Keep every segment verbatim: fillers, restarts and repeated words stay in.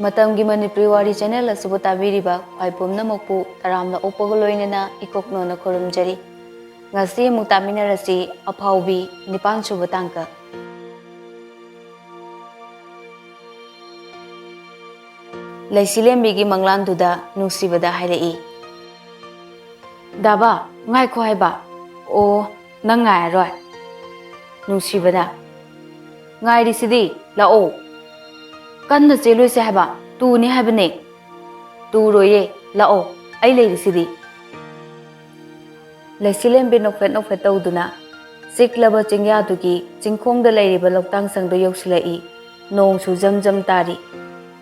ꯃꯇꯝꯒꯤ ꯃꯅꯤꯄꯨꯔꯤ ꯋꯥꯔꯤ ꯆꯦꯅꯦꯜ ꯑꯁꯤꯕꯨ ꯇꯥꯕꯤꯔꯤꯕ ꯈ꯭ꯋꯥꯏ ꯄꯨꯝꯅꯃꯛꯄꯨ ꯇꯔꯥꯝꯅ ꯑꯣꯛꯄꯒ ꯂꯣꯏꯅꯅ ꯏꯀꯣꯛꯅꯣꯅ ꯈꯨꯔꯨꯝꯖꯔꯤ꯫ ꯉꯁꯤ ꯑꯃꯨꯛ ꯇꯥꯃꯤꯟꯅꯔꯁꯤ ꯑꯐꯥꯎꯕꯤ ꯅꯤꯄꯥꯟ ꯁꯨꯕ ꯇꯥꯡꯀꯛ꯫ ꯂꯩꯁꯤꯂꯦꯝꯕꯤꯒꯤ ꯃꯪꯂꯥꯟꯗꯨꯗ ꯅꯨꯡꯁꯤꯕꯗ ꯍꯥꯏꯔꯛꯏ, "ꯗꯥꯕ, ꯉꯥꯏꯈꯣ ꯍꯥꯏꯕ꯫ ꯑꯣ, ꯅꯪ ꯉꯥꯏꯔꯔꯣꯏ?" ꯅꯨꯡꯁꯤꯕꯅ, "ꯉꯥꯏꯔꯤꯁꯤꯗꯤ, ꯂꯥꯛꯑꯣ꯫ ꯀꯟꯅ ꯆꯦꯜꯂꯣꯏꯁꯦ ꯍꯥꯏꯕ, ꯇꯨꯅꯤ ꯍꯥꯏꯕꯅꯦ꯫" "ꯇꯨꯔꯣꯏꯌꯦ, ꯂꯥꯛꯑꯣ, ꯑꯩ ꯂꯩꯔꯤꯁꯤꯗꯤ꯫" ꯂꯩꯁꯤꯂꯦꯝꯕꯤ ꯅꯣꯛꯐꯦꯠ ꯅꯣꯛꯐꯦꯠ ꯇꯧꯗꯨꯅ ꯆꯤꯛꯂꯕ ꯆꯤꯡꯌꯥꯗꯨꯒꯤ ꯆꯤꯡꯈꯣꯡꯗ ꯂꯩꯔꯤꯕ ꯂꯧꯇꯥꯡ ꯁꯪꯗꯨ ꯌꯧꯁꯤꯜꯂꯛꯏ꯫ ꯅꯣꯡꯁꯨ ꯖꯝ ꯖꯝ ꯇꯥꯔꯤ꯫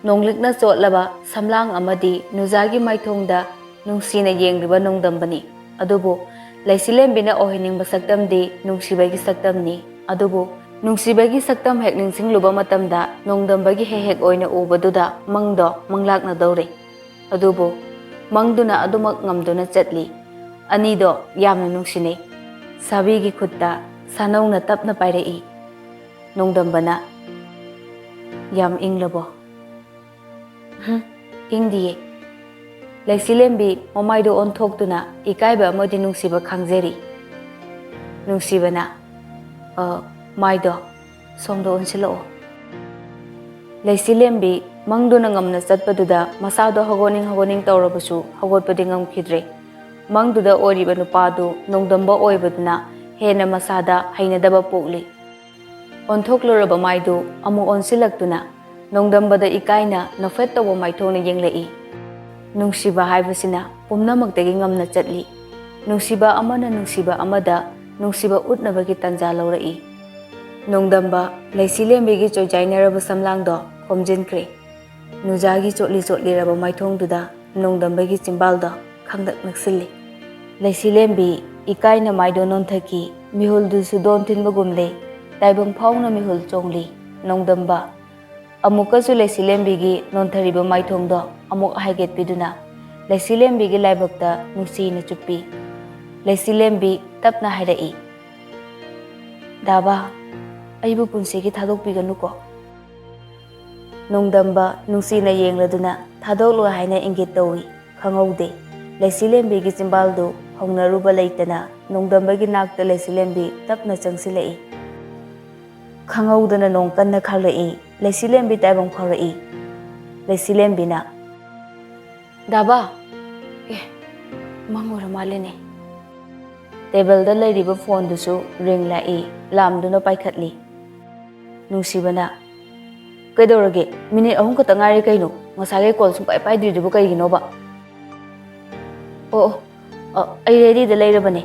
ꯅꯣꯡꯂꯤꯛꯅ ꯆꯣꯠꯂꯕ ꯁꯝꯂꯥꯡ ꯑꯃꯗꯤ ꯅꯨꯖꯥꯒꯤ ꯃꯥꯏꯊꯣꯡꯗ ꯅꯨꯡꯁꯤꯅ ꯌꯦꯡꯂꯤꯕ ꯅꯣꯡꯗꯝꯕꯅꯤ꯫ ꯑꯗꯨꯕꯨ ꯂꯩꯁꯤꯂꯦꯝꯕꯤꯅ ꯑꯣꯏꯍꯟꯅꯤꯡꯕ ꯁꯛꯇꯝꯗꯤ ꯅꯨꯡꯁꯤꯕꯒꯤ ꯁꯛꯇꯝꯅꯤ꯫ ꯑꯗꯨꯕꯨ ꯅꯨꯡꯁꯤꯕꯒꯤ ꯁꯛꯇꯝ ꯍꯦꯛ ꯅꯤꯡꯁꯤꯡꯂꯨꯕ ꯃꯇꯝꯗ ꯅꯣꯡꯗꯝꯕꯒꯤ ꯍꯦꯛ ꯍꯦꯛ ꯑꯣꯏꯅ ꯎꯕꯗꯨꯗ ꯃꯪꯗꯣ ꯃꯪꯂꯥꯛꯅꯗꯧꯔꯦ꯫ ꯑꯗꯨꯕꯨ ꯃꯪꯗꯨꯅ ꯑꯗꯨꯃꯛ ꯉꯝꯗꯨꯅ ꯆꯠꯂꯤ꯫ ꯑꯅꯤꯗꯣ ꯌꯥꯝꯅ ꯅꯨꯡꯁꯤꯅꯩ꯫ ꯁꯥꯕꯤꯒꯤ ꯈꯨꯠꯇ ꯁꯥꯅꯧꯅ ꯇꯞꯅ ꯄꯥꯏꯔꯛꯏ꯫ ꯅꯣꯡꯗꯝꯕꯅ, "ꯌꯥꯝ ꯏꯪꯂꯕꯣ?" "ꯍꯨꯝ, ꯏꯪꯗꯤꯌꯦ꯫" ꯂꯩꯁꯤꯂꯦꯝꯕꯤ ꯃꯃꯥꯏꯗꯨ ꯑꯣꯟꯊꯣꯛꯇꯨꯅ ꯏꯀꯥꯏꯕ ꯑꯃꯗꯤ ꯅꯨꯡꯁꯤꯕ ꯈꯥꯡꯖꯔꯤ꯫ ꯅꯨꯡꯁꯤꯕꯅ, "ꯑ, ꯃꯥꯏꯗꯣ ꯁꯣꯝꯗ ꯑꯣꯟꯁꯤꯜꯂꯛꯑꯣ꯫" ꯂꯩꯁꯤꯂꯦꯝꯕꯤ ꯃꯪꯗꯨꯅ ꯉꯝꯅ ꯆꯠꯄꯗꯨꯗ ꯃꯁꯥꯗꯣ ꯍꯧꯒꯠꯅꯤꯡ ꯍꯧꯒꯠꯅꯤꯡ ꯇꯧꯔꯕꯁꯨ ꯍꯧꯒꯠꯄꯗꯤ ꯉꯝꯈꯤꯗ꯭ꯔꯦ꯫ ꯃꯪꯗꯨꯗ ꯑꯣꯏꯔꯤꯕ ꯅꯨꯄꯥꯗꯨ ꯅꯣꯡꯗꯝꯕ ꯑꯣꯏꯕꯗꯨꯅ ꯍꯦꯟꯅ ꯃꯁꯥꯗ ꯍꯩꯅꯗꯕ ꯄꯣꯛꯂꯤ꯫ ꯑꯣꯟꯊꯣꯛꯂꯨꯔꯕ ꯃꯥꯏꯗꯨ ꯑꯃꯨꯛ ꯑꯣꯟꯁꯤꯜꯂꯛꯇꯨꯅ ꯅꯣꯡꯗꯝꯕꯗ ꯏꯀꯥꯏꯅ ꯅꯣꯛꯐꯦꯠ ꯇꯧꯕ ꯃꯥꯏꯊꯣꯡꯅ ꯌꯦꯡꯂꯛꯏ꯫ ꯅꯨꯡꯁꯤꯕ ꯍꯥꯏꯕꯁꯤꯅ ꯄꯨꯝꯅꯃꯛꯇꯒꯤ ꯉꯝꯅ ꯆꯠꯂꯤ꯫ ꯅꯨꯡꯁꯤꯕ ꯑꯃꯅ ꯅꯨꯡꯁꯤꯕ ꯑꯃꯗ ꯅꯨꯡꯁꯤꯕ ꯎꯠꯅꯕꯒꯤ ꯇꯥꯟꯖꯥ ꯂꯧꯔꯛꯏ꯫ ꯅꯣꯡꯗꯝꯕ ꯂꯩꯁꯤꯂꯦꯝꯕꯤꯒꯤ ꯆꯣꯏꯖꯥꯏꯅꯔꯕ ꯁꯝꯂꯥꯡꯗꯣ ꯈꯣꯝꯖꯤꯟꯈ꯭ꯔꯦ꯫ ꯅꯨꯖꯥꯒꯤ ꯆꯣꯠꯂꯤ ꯆꯣꯠꯂꯤꯔꯕ ꯃꯥꯏꯊꯣꯡꯗꯨꯗ ꯅꯣꯡꯗꯝꯕꯒꯤ ꯆꯤꯝꯕꯥꯜꯗꯣ ꯈꯪꯗꯛ ꯅꯛꯁꯤꯜꯂꯤ꯫ ꯂꯩꯁꯤꯂꯦꯝꯕꯤ ꯏꯀꯥꯏꯅ ꯃꯥꯏꯗꯣ ꯅꯣꯟꯊꯈꯤ꯫ ꯃꯤꯍꯨꯜꯗꯨꯁꯨ ꯗꯣꯟ ꯊꯤꯟꯕꯒꯨꯝꯂꯦ꯫ ꯇꯥꯏꯕꯪ ꯐꯥꯎꯅ ꯃꯤꯍꯨꯜ ꯆꯣꯡꯂꯤ꯫ ꯅꯣꯡꯗꯝꯕ ꯑꯃꯨꯛꯀꯁꯨ ꯂꯩꯁꯤꯂꯦꯝꯕꯤꯒꯤ ꯅꯣꯟꯊꯔꯤꯕ ꯃꯥꯏꯊꯣꯡꯗꯣ ꯑꯃꯨꯛ ꯍꯥꯏꯒꯠꯄꯤꯗꯨꯅ ꯂꯩꯁꯤꯂꯦꯝꯕꯤꯒꯤ ꯂꯥꯏꯕꯛꯇ ꯅꯨꯡꯁꯤꯅ ꯆꯨꯞꯄꯤ꯫ ꯂꯩꯁꯤꯂꯦꯝꯕꯤ ꯇꯞꯅ ꯍꯥꯏꯔꯛꯏ, "ꯗꯥꯕꯥ, ꯑꯩꯕꯨ ꯄꯨꯟꯁꯤꯒꯤ ꯊꯥꯗꯣꯛꯄꯤꯒꯅꯨꯀꯣ꯫" ꯅꯣꯡꯗꯝꯕ ꯅꯨꯡꯁꯤꯅ ꯌꯦꯡꯂꯗꯨꯅ ꯊꯥꯗꯣꯛꯂꯣ ꯍꯥꯏꯅ ꯏꯪꯒꯤꯠ ꯇꯧꯏ꯫ ꯈꯪꯍꯧꯗꯦ꯫ ꯂꯩꯁꯤꯂꯦꯝꯕꯤꯒꯤ ꯆꯤꯝꯕꯥꯜꯗꯨ ꯍꯧꯅꯔꯨꯕ ꯂꯩꯇꯅ ꯅꯣꯡꯗꯝꯕꯒꯤ ꯅꯥꯛꯇ ꯂꯩꯁꯤꯂꯦꯝꯕꯤ ꯇꯞꯅ ꯆꯪꯁꯤꯜꯂꯛꯏ꯫ ꯈꯪꯍꯧꯗꯅ ꯅꯣꯡ ꯀꯟꯅ ꯈꯥꯛꯂꯛꯏ꯫ ꯂꯩꯁꯤꯂꯦꯝꯕꯤ ꯇꯥꯏꯕꯪ ꯐꯥꯎꯔꯛꯏ꯫ ꯂꯩꯁꯤꯂꯦꯝꯕꯤꯅ, "ꯗꯥꯕ!" ꯑꯦ, ꯃꯪ ꯑꯣꯏꯔ ꯃꯥꯜꯂꯦꯅꯦ꯫ ꯇꯦꯕꯜꯗ ꯂꯩꯔꯤꯕ ꯐꯣꯟꯗꯨꯁꯨ ꯔꯤꯡ ꯂꯥꯛꯏ꯫ ꯂꯥꯝꯗꯨꯅ ꯄꯥꯏꯈꯠꯂꯤ꯫ ꯅꯨꯡꯁꯤꯕꯅ, "ꯀꯩꯗꯧꯔꯒꯦ? ꯃꯤꯅꯤꯠ ꯑꯍꯨꯝ ꯈꯛꯇ ꯉꯥꯏꯔꯦ ꯀꯩꯅꯣ? ꯉꯁꯥꯏꯈꯩ ꯀꯣꯜ ꯁꯨꯡꯄꯥꯏ ꯄꯥꯏꯗ꯭ꯔꯤꯗꯨꯕꯨ ꯀꯩꯒꯤꯅꯣꯕ?" "ꯑꯣ, ꯑꯣ, ꯑ, ꯑꯩ ꯔꯦꯗꯤꯗ ꯂꯩꯔꯕꯅꯦ꯫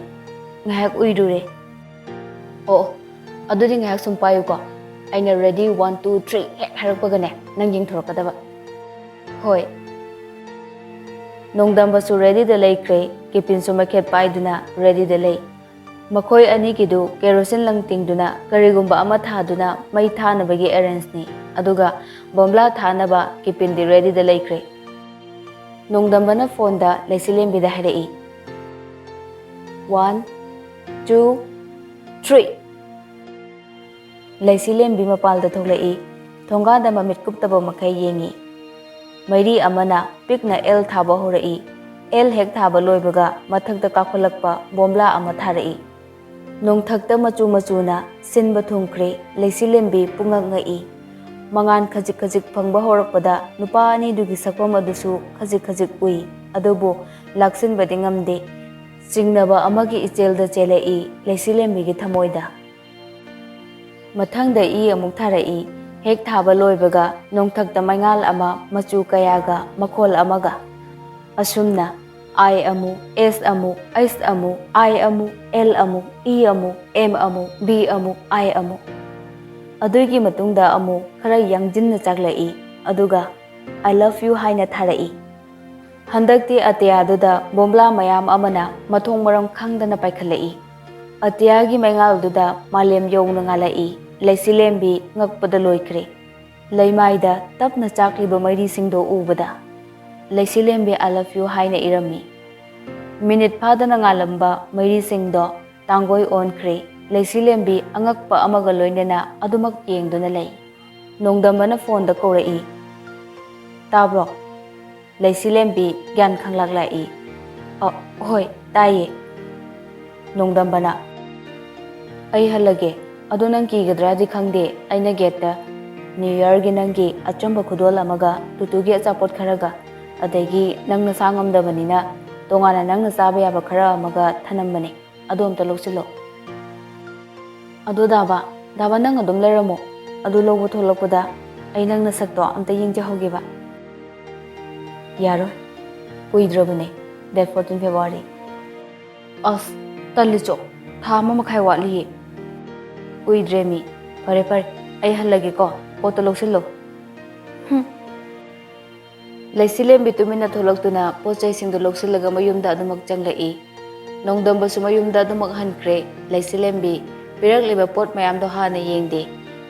ꯉꯥꯏꯍꯥꯛ ꯎꯏꯔꯨꯔꯦ꯫" "ꯑꯣ, ꯑꯣ, ꯑꯗꯨꯗꯤ ꯉꯥꯏꯍꯥꯛ ꯁꯨꯝ ꯄꯥꯏꯌꯨꯀꯣ꯫ ꯑꯩꯅ ready, one, two, three ꯍꯦꯛ ꯍꯥꯏꯔꯛꯄꯒꯅꯦ, ꯅꯪ ꯌꯦꯡꯊꯣꯔꯛꯀꯗꯕ꯫" "ꯍꯣꯏ꯫" ꯅꯣꯡꯗꯝꯕꯁꯨ ꯔꯦꯗꯤꯗ ꯂꯩꯈ꯭ꯔꯦ꯫ ꯀꯤꯄꯤꯟꯁꯨ ꯃꯩꯈꯦꯠ ꯄꯥꯏꯗꯨꯅ ꯔꯦꯗꯤꯗ ꯂꯩ꯫ ꯃꯈꯣꯏ ꯑꯅꯤꯒꯤꯗꯨ ꯀꯦꯔꯣꯁꯤꯟ ꯂꯪ ꯇꯤꯡꯗꯨꯅ ꯀꯔꯤꯒꯨꯝꯕ ꯑꯃ ꯊꯥꯗꯨꯅ ꯃꯩ ꯊꯥꯅꯕꯒꯤ ꯑꯦꯔꯦꯟꯖꯅꯤ꯫ ꯑꯗꯨꯒ ꯕꯣꯝꯕ꯭ꯂꯥ ꯊꯥꯅꯕ ꯀꯤꯄꯤꯟꯗꯤ ꯔꯦꯗꯤꯗ ꯂꯩꯈ꯭ꯔꯦ꯫ ꯅꯣꯡꯗꯝꯕꯅ ꯐꯣꯟꯗ ꯂꯩꯁꯤꯂꯦꯝꯕꯤꯗ ꯍꯥꯏꯔꯛꯏ, "One, two, three!" ꯂꯩꯁꯤꯂꯦꯝꯕꯤ ꯃꯄꯥꯜꯗ ꯊꯣꯛꯂꯛꯏ꯫ ꯊꯣꯡꯒꯥꯟꯗ ꯃꯃꯤꯠ ꯀꯨꯞꯇꯕ ꯃꯈꯩ ꯌꯦꯡꯏ꯫ ꯃꯩꯔꯤ ꯑꯃꯅ ꯄꯤꯛꯅ ꯑꯦꯜ ꯊꯥꯕ ꯍꯧꯔꯛꯏ꯫ ꯑꯦꯜ ꯍꯦꯛ ꯊꯥꯕ ꯂꯣꯏꯕꯒ ꯃꯊꯛꯇ ꯀꯥꯈꯠꯂꯛꯄ ꯕꯣꯝꯕ꯭ꯂꯥ ꯑꯃ ꯊꯥꯔꯛꯏ꯫ ꯅꯣꯡꯊꯛꯇ ꯃꯆꯨ ꯃꯆꯨꯅ ꯁꯤꯟꯕ ꯊꯨꯡꯈ꯭ꯔꯦ꯫ ꯂꯩꯁꯤꯂꯦꯝꯕꯤ ꯄꯨꯡꯉꯛ ꯉꯛꯏ꯫ ꯃꯉꯥꯟ ꯈꯖꯤꯛ ꯈꯖꯤꯛ ꯐꯪꯕ ꯍꯧꯔꯛꯄꯗ ꯅꯨꯄꯥ ꯑꯅꯤꯗꯨꯒꯤ ꯁꯛꯐꯝ ꯑꯗꯨꯁꯨ ꯈꯖꯤꯛ ꯈꯖꯤꯛ ꯎꯏ꯫ ꯑꯗꯨꯕꯨ ꯂꯥꯛꯁꯤꯟꯕꯗꯤ ꯉꯝꯗꯦ꯫ ꯆꯤꯡꯅꯕ ꯑꯃꯒꯤ ꯏꯆꯦꯜꯗ ꯆꯦꯜꯂꯛꯏ ꯂꯩꯁꯤꯂꯦꯝꯕꯤꯒꯤ ꯊꯃꯣꯏꯗ꯫ ꯃꯊꯪꯗ ꯏ ꯑꯃꯨꯛ ꯊꯥꯔꯛꯏ꯫ ꯍꯦꯛ ꯊꯥꯕ ꯂꯣꯏꯕꯒ ꯅꯣꯡꯊꯛꯇ ꯃꯩꯉꯥꯜ ꯑꯃ ꯃꯆꯨ ꯀꯌꯥꯒ ꯃꯈꯣꯜ ꯑꯃꯒ꯫ ꯑꯁꯨꯝꯅ ꯑꯥꯏ ꯑꯃꯨꯛ, ꯑꯦꯁ ꯑꯃꯨꯛ, ꯑꯩꯁ ꯑꯃꯨꯛ, ꯑꯥꯏ ꯑꯃꯨꯛ, ꯑꯦꯜ ꯑꯃꯨꯛ, ꯏ ꯑꯃꯨꯛ, ꯑꯦꯝ ꯑꯃꯨꯛ, ꯕꯤ ꯑꯃꯨꯛ, ꯑꯥꯏ ꯑꯃꯨꯛ꯫ ꯑꯗꯨꯒꯤ ꯃꯇꯨꯡꯗ ꯑꯃꯨꯛ ꯈꯔ ꯌꯥꯡꯖꯤꯟꯅ ꯆꯥꯛꯂꯛꯏ꯫ ꯑꯗꯨꯒ "I love you" ꯍꯥꯏꯅ ꯊꯥꯔꯛꯏ꯫ ꯍꯟꯗꯛꯇꯤ ꯑꯇꯤꯌꯥꯗꯨꯗ ꯕꯣꯝꯕ꯭ꯂꯥ ꯃꯌꯥꯝ ꯑꯃꯅ ꯃꯊꯣꯡ ꯃꯔꯝ ꯈꯪꯗꯅ ꯄꯥꯏꯈꯠꯂꯛꯏ꯫ ꯑꯇꯤꯌꯥꯒꯤ ꯃꯩꯉꯥꯜꯗꯨꯗ ꯃꯥꯂꯦꯝ ꯌꯧꯅ ꯉꯥꯜꯂꯛꯏ꯫ ꯂꯩꯁꯤꯂꯦꯝꯕꯤ ꯉꯛꯄꯗ ꯂꯣꯏꯈ꯭ꯔꯦ꯫ ꯂꯩꯃꯥꯏꯗ ꯇꯞꯅ ꯆꯥꯛꯂꯤꯕ ꯃꯩꯔꯤꯁꯤꯡꯗꯣ ꯎꯕꯗ꯫ "ꯂꯩꯁꯤꯂꯦꯝꯕꯤ, I love you" ꯍꯥꯏꯅ ꯏꯔꯝꯃꯤ꯫ ꯃꯤꯅꯤꯠ ꯐꯥꯗꯅ ꯉꯥꯜꯂꯝꯕ ꯃꯩꯔꯤꯁꯤꯡꯗꯣ ꯇꯥꯡꯒꯣꯏ ꯑꯣꯟꯈ꯭ꯔꯦ꯫ ꯂꯩꯁꯤꯂꯦꯝꯕꯤ ꯑꯉꯛꯄ ꯑꯃꯒ ꯂꯣꯏꯅꯅ ꯑꯗꯨꯃꯛ ꯌꯦꯡꯗꯨꯅ ꯂꯩ꯫ ꯅꯣꯡꯗꯝꯕꯅ ꯐꯣꯟꯗ ꯀꯧꯔꯛꯏ꯫ "ꯇꯥꯕ꯭ꯔꯣ?" ꯂꯩꯁꯤꯂꯦꯝꯕꯤ ꯒ꯭ꯌꯥꯟ ꯈꯪꯂꯥꯛ ꯂꯥꯛꯏ꯫ "ꯑ, ꯍꯣꯏ, ꯇꯥꯏꯌꯦ꯫" ꯅꯣꯡꯗꯝꯕꯅ, "ꯑꯩ ꯍꯜꯂꯒꯦ꯫ ꯑꯗꯣ ꯅꯪ ꯀꯤꯒꯗ꯭ꯔꯥꯗꯤ ꯈꯪꯗꯦ, ꯑꯩꯅ ꯒꯦꯠꯇ ꯅ꯭ꯌꯨ ꯌꯔꯒꯤ ꯅꯪꯒꯤ ꯑꯆꯝꯕ ꯈꯨꯗꯣꯜ ꯑꯃꯒ ꯇꯨꯇꯨꯒꯤ ꯑꯆꯥꯄꯣꯠ ꯈꯔꯒ, ꯑꯗꯒꯤ ꯅꯪ ꯅꯁꯥ ꯉꯝꯗꯕꯅꯤꯅ ꯇꯣꯉꯥꯟꯅ ꯅꯪꯅ ꯆꯥꯕ ꯌꯥꯕ ꯈꯔ ꯑꯃꯒ ꯊꯅꯝꯕꯅꯦ꯫ ꯑꯗꯣ ꯑꯝꯇ ꯂꯧꯁꯤꯜꯂꯣ꯫" "ꯑꯗꯣ ꯗꯥꯕ, ꯗꯥꯕ ꯅꯪ ꯑꯗꯨꯝ ꯂꯩꯔꯝꯃꯣ꯫ ꯑꯗꯨ ꯂꯧꯕ ꯊꯣꯛꯂꯛꯄꯗ ꯑꯩ ꯅꯪ ꯅꯁꯛꯇꯣ ꯑꯝꯇ ꯌꯦꯡꯖꯍꯧꯒꯦꯕ꯫" "ꯌꯥꯔꯣꯏ꯫ ꯀꯨꯏꯗ꯭ꯔꯕꯅꯦ, date fourteen February꯫" "ꯑꯁ, ꯇꯜꯂꯤꯆꯣ꯫ ꯊꯥ ꯑꯃ ꯃꯈꯥꯏ ꯋꯥꯠꯂꯤꯌꯦ꯫" "ꯀꯨꯏꯗ꯭ꯔꯦꯃꯤ꯫ ꯐꯔꯦ, ꯐꯔꯦ꯫ ꯑꯩ ꯍꯜꯂꯒꯦꯀꯣ꯫ ꯄꯣꯠꯇꯣ ꯂꯧꯁꯤꯜꯂꯣ꯫" ꯍꯨꯝ꯫ ꯂꯩꯁꯤꯂꯦꯝꯕꯤ ꯇꯨꯃꯤꯟꯅ ꯊꯣꯛꯂꯛꯇꯨꯅ ꯄꯣꯠ ꯆꯩꯁꯤꯡꯗꯨ ꯂꯧꯁꯤꯜꯂꯒ ꯃꯌꯨꯝꯗ ꯑꯗꯨꯃꯛ ꯆꯪꯂꯛꯏ꯫ ꯅꯣꯡꯗꯝꯕꯁꯨ ꯃꯌꯨꯝꯗ ꯑꯗꯨꯃꯛ ꯍꯟꯈ꯭ꯔꯦ꯫ ꯂꯩꯁꯤꯂꯦꯝꯕꯤ ꯄꯤꯔꯛꯂꯤꯕ ꯄꯣꯠ ꯃꯌꯥꯝꯗꯣ ꯍꯥꯟꯅ ꯌꯦꯡꯗꯦ꯫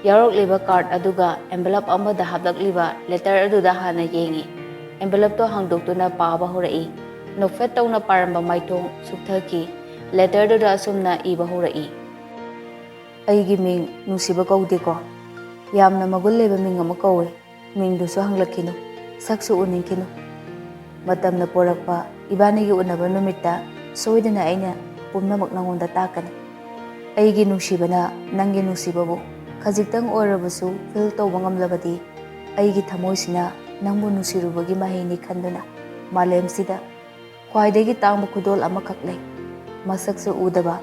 ꯌꯥꯎꯔꯛꯂꯤꯕ card ꯑꯗꯨꯒ envelope ꯑꯃꯗ ꯍꯥꯞꯂꯛꯂꯤꯕ letter ꯑꯗꯨꯗ ꯍꯥꯟꯅ ꯌꯦꯡꯉꯤ꯫ Envelopeꯇꯣ ꯍꯥꯡꯗꯣꯛꯇꯨꯅ ꯄꯥꯕ ꯍꯧꯔꯛꯏ꯫ ꯅꯣꯛꯐꯦꯠ ꯇꯧꯅ ꯄꯥꯔꯝꯕ ꯃꯥꯏꯊꯣꯡ ꯁꯨꯛꯊꯈꯤ꯫ Letterꯗꯨꯗ ꯑꯁꯨꯝꯅ ꯏꯕ ꯍꯧꯔꯛꯏ: "ꯑꯩꯒꯤ ꯃꯤꯡ ꯅꯨꯡꯁꯤꯕ ꯀꯧꯗꯦꯀꯣ꯫ ꯌꯥꯝꯅ ꯃꯒꯨꯟ ꯂꯩꯕ ꯃꯤꯡ ꯑꯃ ꯀꯧꯏ꯫ ꯃꯤꯡꯗꯨꯁꯨ ꯍꯪꯂꯛꯈꯤꯅꯨ, ꯁꯛꯁꯨ ꯎꯅꯤꯡꯈꯤꯅꯨ꯫ ꯃꯇꯝꯅ ꯄꯣꯔꯛꯄ ꯏꯕꯥꯅꯤꯒꯤ ꯎꯅꯕ ꯅꯨꯃꯤꯠꯇ ꯁꯣꯏꯗꯅ ꯑꯩꯅ ꯄꯨꯝꯅꯃꯛ ꯅꯉꯣꯟꯗ ꯇꯥꯛꯀꯅꯤ꯫ ꯑꯩꯒꯤ ꯅꯨꯡꯁꯤꯕꯅ ꯅꯪꯒꯤ ꯅꯨꯡꯁꯤꯕꯕꯨ ꯈꯖꯤꯛꯇꯪ ꯑꯣꯏꯔꯕꯁꯨ feel ꯇꯧꯕ ꯉꯝꯂꯕꯗꯤ, ꯑꯩꯒꯤ ꯊꯃꯣꯏꯁꯤꯅ ꯅꯪꯕꯨ ꯅꯨꯡꯁꯤꯔꯨꯕꯒꯤ ꯃꯍꯩꯅꯤ ꯈꯟꯗꯨꯅ ꯃꯥꯂꯦꯝꯁꯤꯗ ꯈ꯭ꯋꯥꯏꯗꯒꯤ ꯇꯥꯡꯕ ꯈꯨꯗꯣꯜ ꯑꯃꯈꯛ ꯂꯩ꯫ ꯃꯁꯛꯁꯨ ꯎꯗꯕ,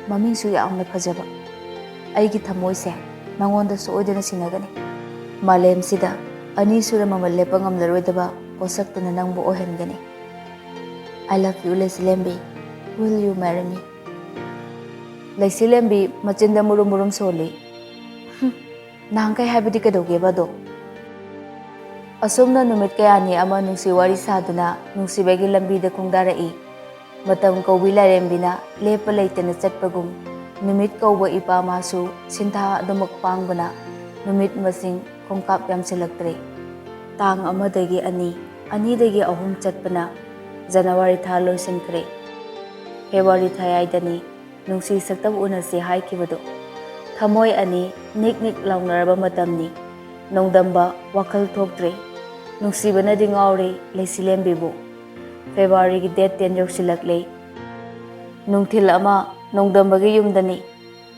ꯃꯃꯤꯡꯁꯨ ꯌꯥꯝꯅ ꯐꯖꯕ꯫ ꯑꯩꯒꯤ ꯊꯃꯣꯏꯁꯦ ꯅꯉꯣꯟꯗ ꯁꯣꯏꯗꯅ ꯁꯤꯟꯅꯒꯅꯤ꯫ ꯃꯥꯂꯦꯝꯁꯤꯗ ꯑꯅꯤꯁꯨꯔ ꯃꯃꯜ ꯂꯦꯞꯄ ꯉꯝꯂꯔꯣꯏꯗꯕ ꯄꯣꯠꯁꯛꯇꯨꯅ ꯅꯪꯕꯨ ꯑꯣꯏꯍꯟꯒꯅꯤ꯫ I love you, ꯂꯩꯁꯤꯂꯦꯝꯕꯤ꯫ Will you marry me?" ꯂꯩꯁꯤꯂꯦꯝꯕꯤ ꯃꯆꯤꯟꯗ ꯃꯨꯔꯨꯝ ꯃꯨꯔꯨꯝ ꯁꯣꯜꯂꯤ꯫ "ꯍꯨꯝ, ꯅꯍꯥꯟꯈꯩ ꯍꯥꯏꯕꯗꯤ ꯀꯩꯗꯧꯒꯦꯕ ꯑꯗꯣ?" ꯑꯁꯨꯝꯅ ꯅꯨꯃꯤꯠ ꯀꯌꯥꯅꯤ ꯑꯃ ꯅꯨꯡꯁꯤ ꯋꯥꯔꯤ ꯁꯥꯗꯨꯅ ꯅꯨꯡꯁꯤꯕꯒꯤ ꯂꯝꯕꯤꯗ ꯈꯣꯡꯗꯥꯔꯛꯏ꯫ ꯃꯇꯝ ꯀꯧꯕꯤ ꯂꯥꯏꯔꯦꯝꯕꯤꯅ ꯂꯦꯞꯄ ꯂꯩꯇꯅ ꯆꯠꯄꯒꯨꯝ, ꯅꯨꯃꯤꯠ ꯀꯧꯕ ꯏꯄꯥ ꯃꯥꯁꯨ ꯁꯤꯟꯊꯥ ꯑꯗꯨꯃꯛ ꯄꯥꯡꯕꯅ ꯅꯨꯃꯤꯠ ꯃꯁꯤꯡ ꯈꯣꯡꯀꯥꯞ ꯌꯥꯝꯁꯤꯜꯂꯛꯇ꯭ꯔꯦ꯫ ꯇꯥꯡ ꯑꯃꯗꯒꯤ ꯑꯅꯤ, ꯑꯅꯤꯗꯒꯤ ꯑꯍꯨꯝ ꯆꯠꯄꯅ ꯖꯅꯋꯥꯔꯤ ꯊꯥ ꯂꯣꯏꯁꯤꯟꯈ꯭ꯔꯦ꯫ ꯐꯦꯕ꯭ꯔꯨꯋꯥꯔꯤ ꯊꯥꯌꯥꯏꯗꯅꯤ ꯅꯨꯡꯁꯤ ꯁꯛꯇꯝ ꯎꯅꯁꯤ ꯍꯥꯏꯈꯤꯕꯗꯨ꯫ ꯊꯃꯣꯏ ꯑꯅꯤ ꯅꯤꯛ ꯅꯤꯛ ꯂꯥꯎꯅꯔꯕ ꯃꯇꯝꯅꯤ꯫ ꯅꯣꯡꯗꯝꯕ ꯋꯥꯈꯜ ꯊꯣꯛꯇ꯭ꯔꯦ꯫ ꯅꯨꯡꯁꯤꯕꯅꯗꯤ ꯉꯥꯎꯔꯦ ꯂꯩꯁꯤꯂꯦꯝꯕꯤꯕꯨ꯫ ꯐꯦꯕ꯭ꯔꯨꯋꯥꯔꯤꯒꯤ date ten ꯌꯧꯁꯤꯜꯂꯛꯂꯦ꯫ ꯅꯨꯡꯊꯤꯜ ꯑꯃ ꯅꯣꯡꯗꯝꯕꯒꯤ ꯌꯨꯝꯗꯅꯤ꯫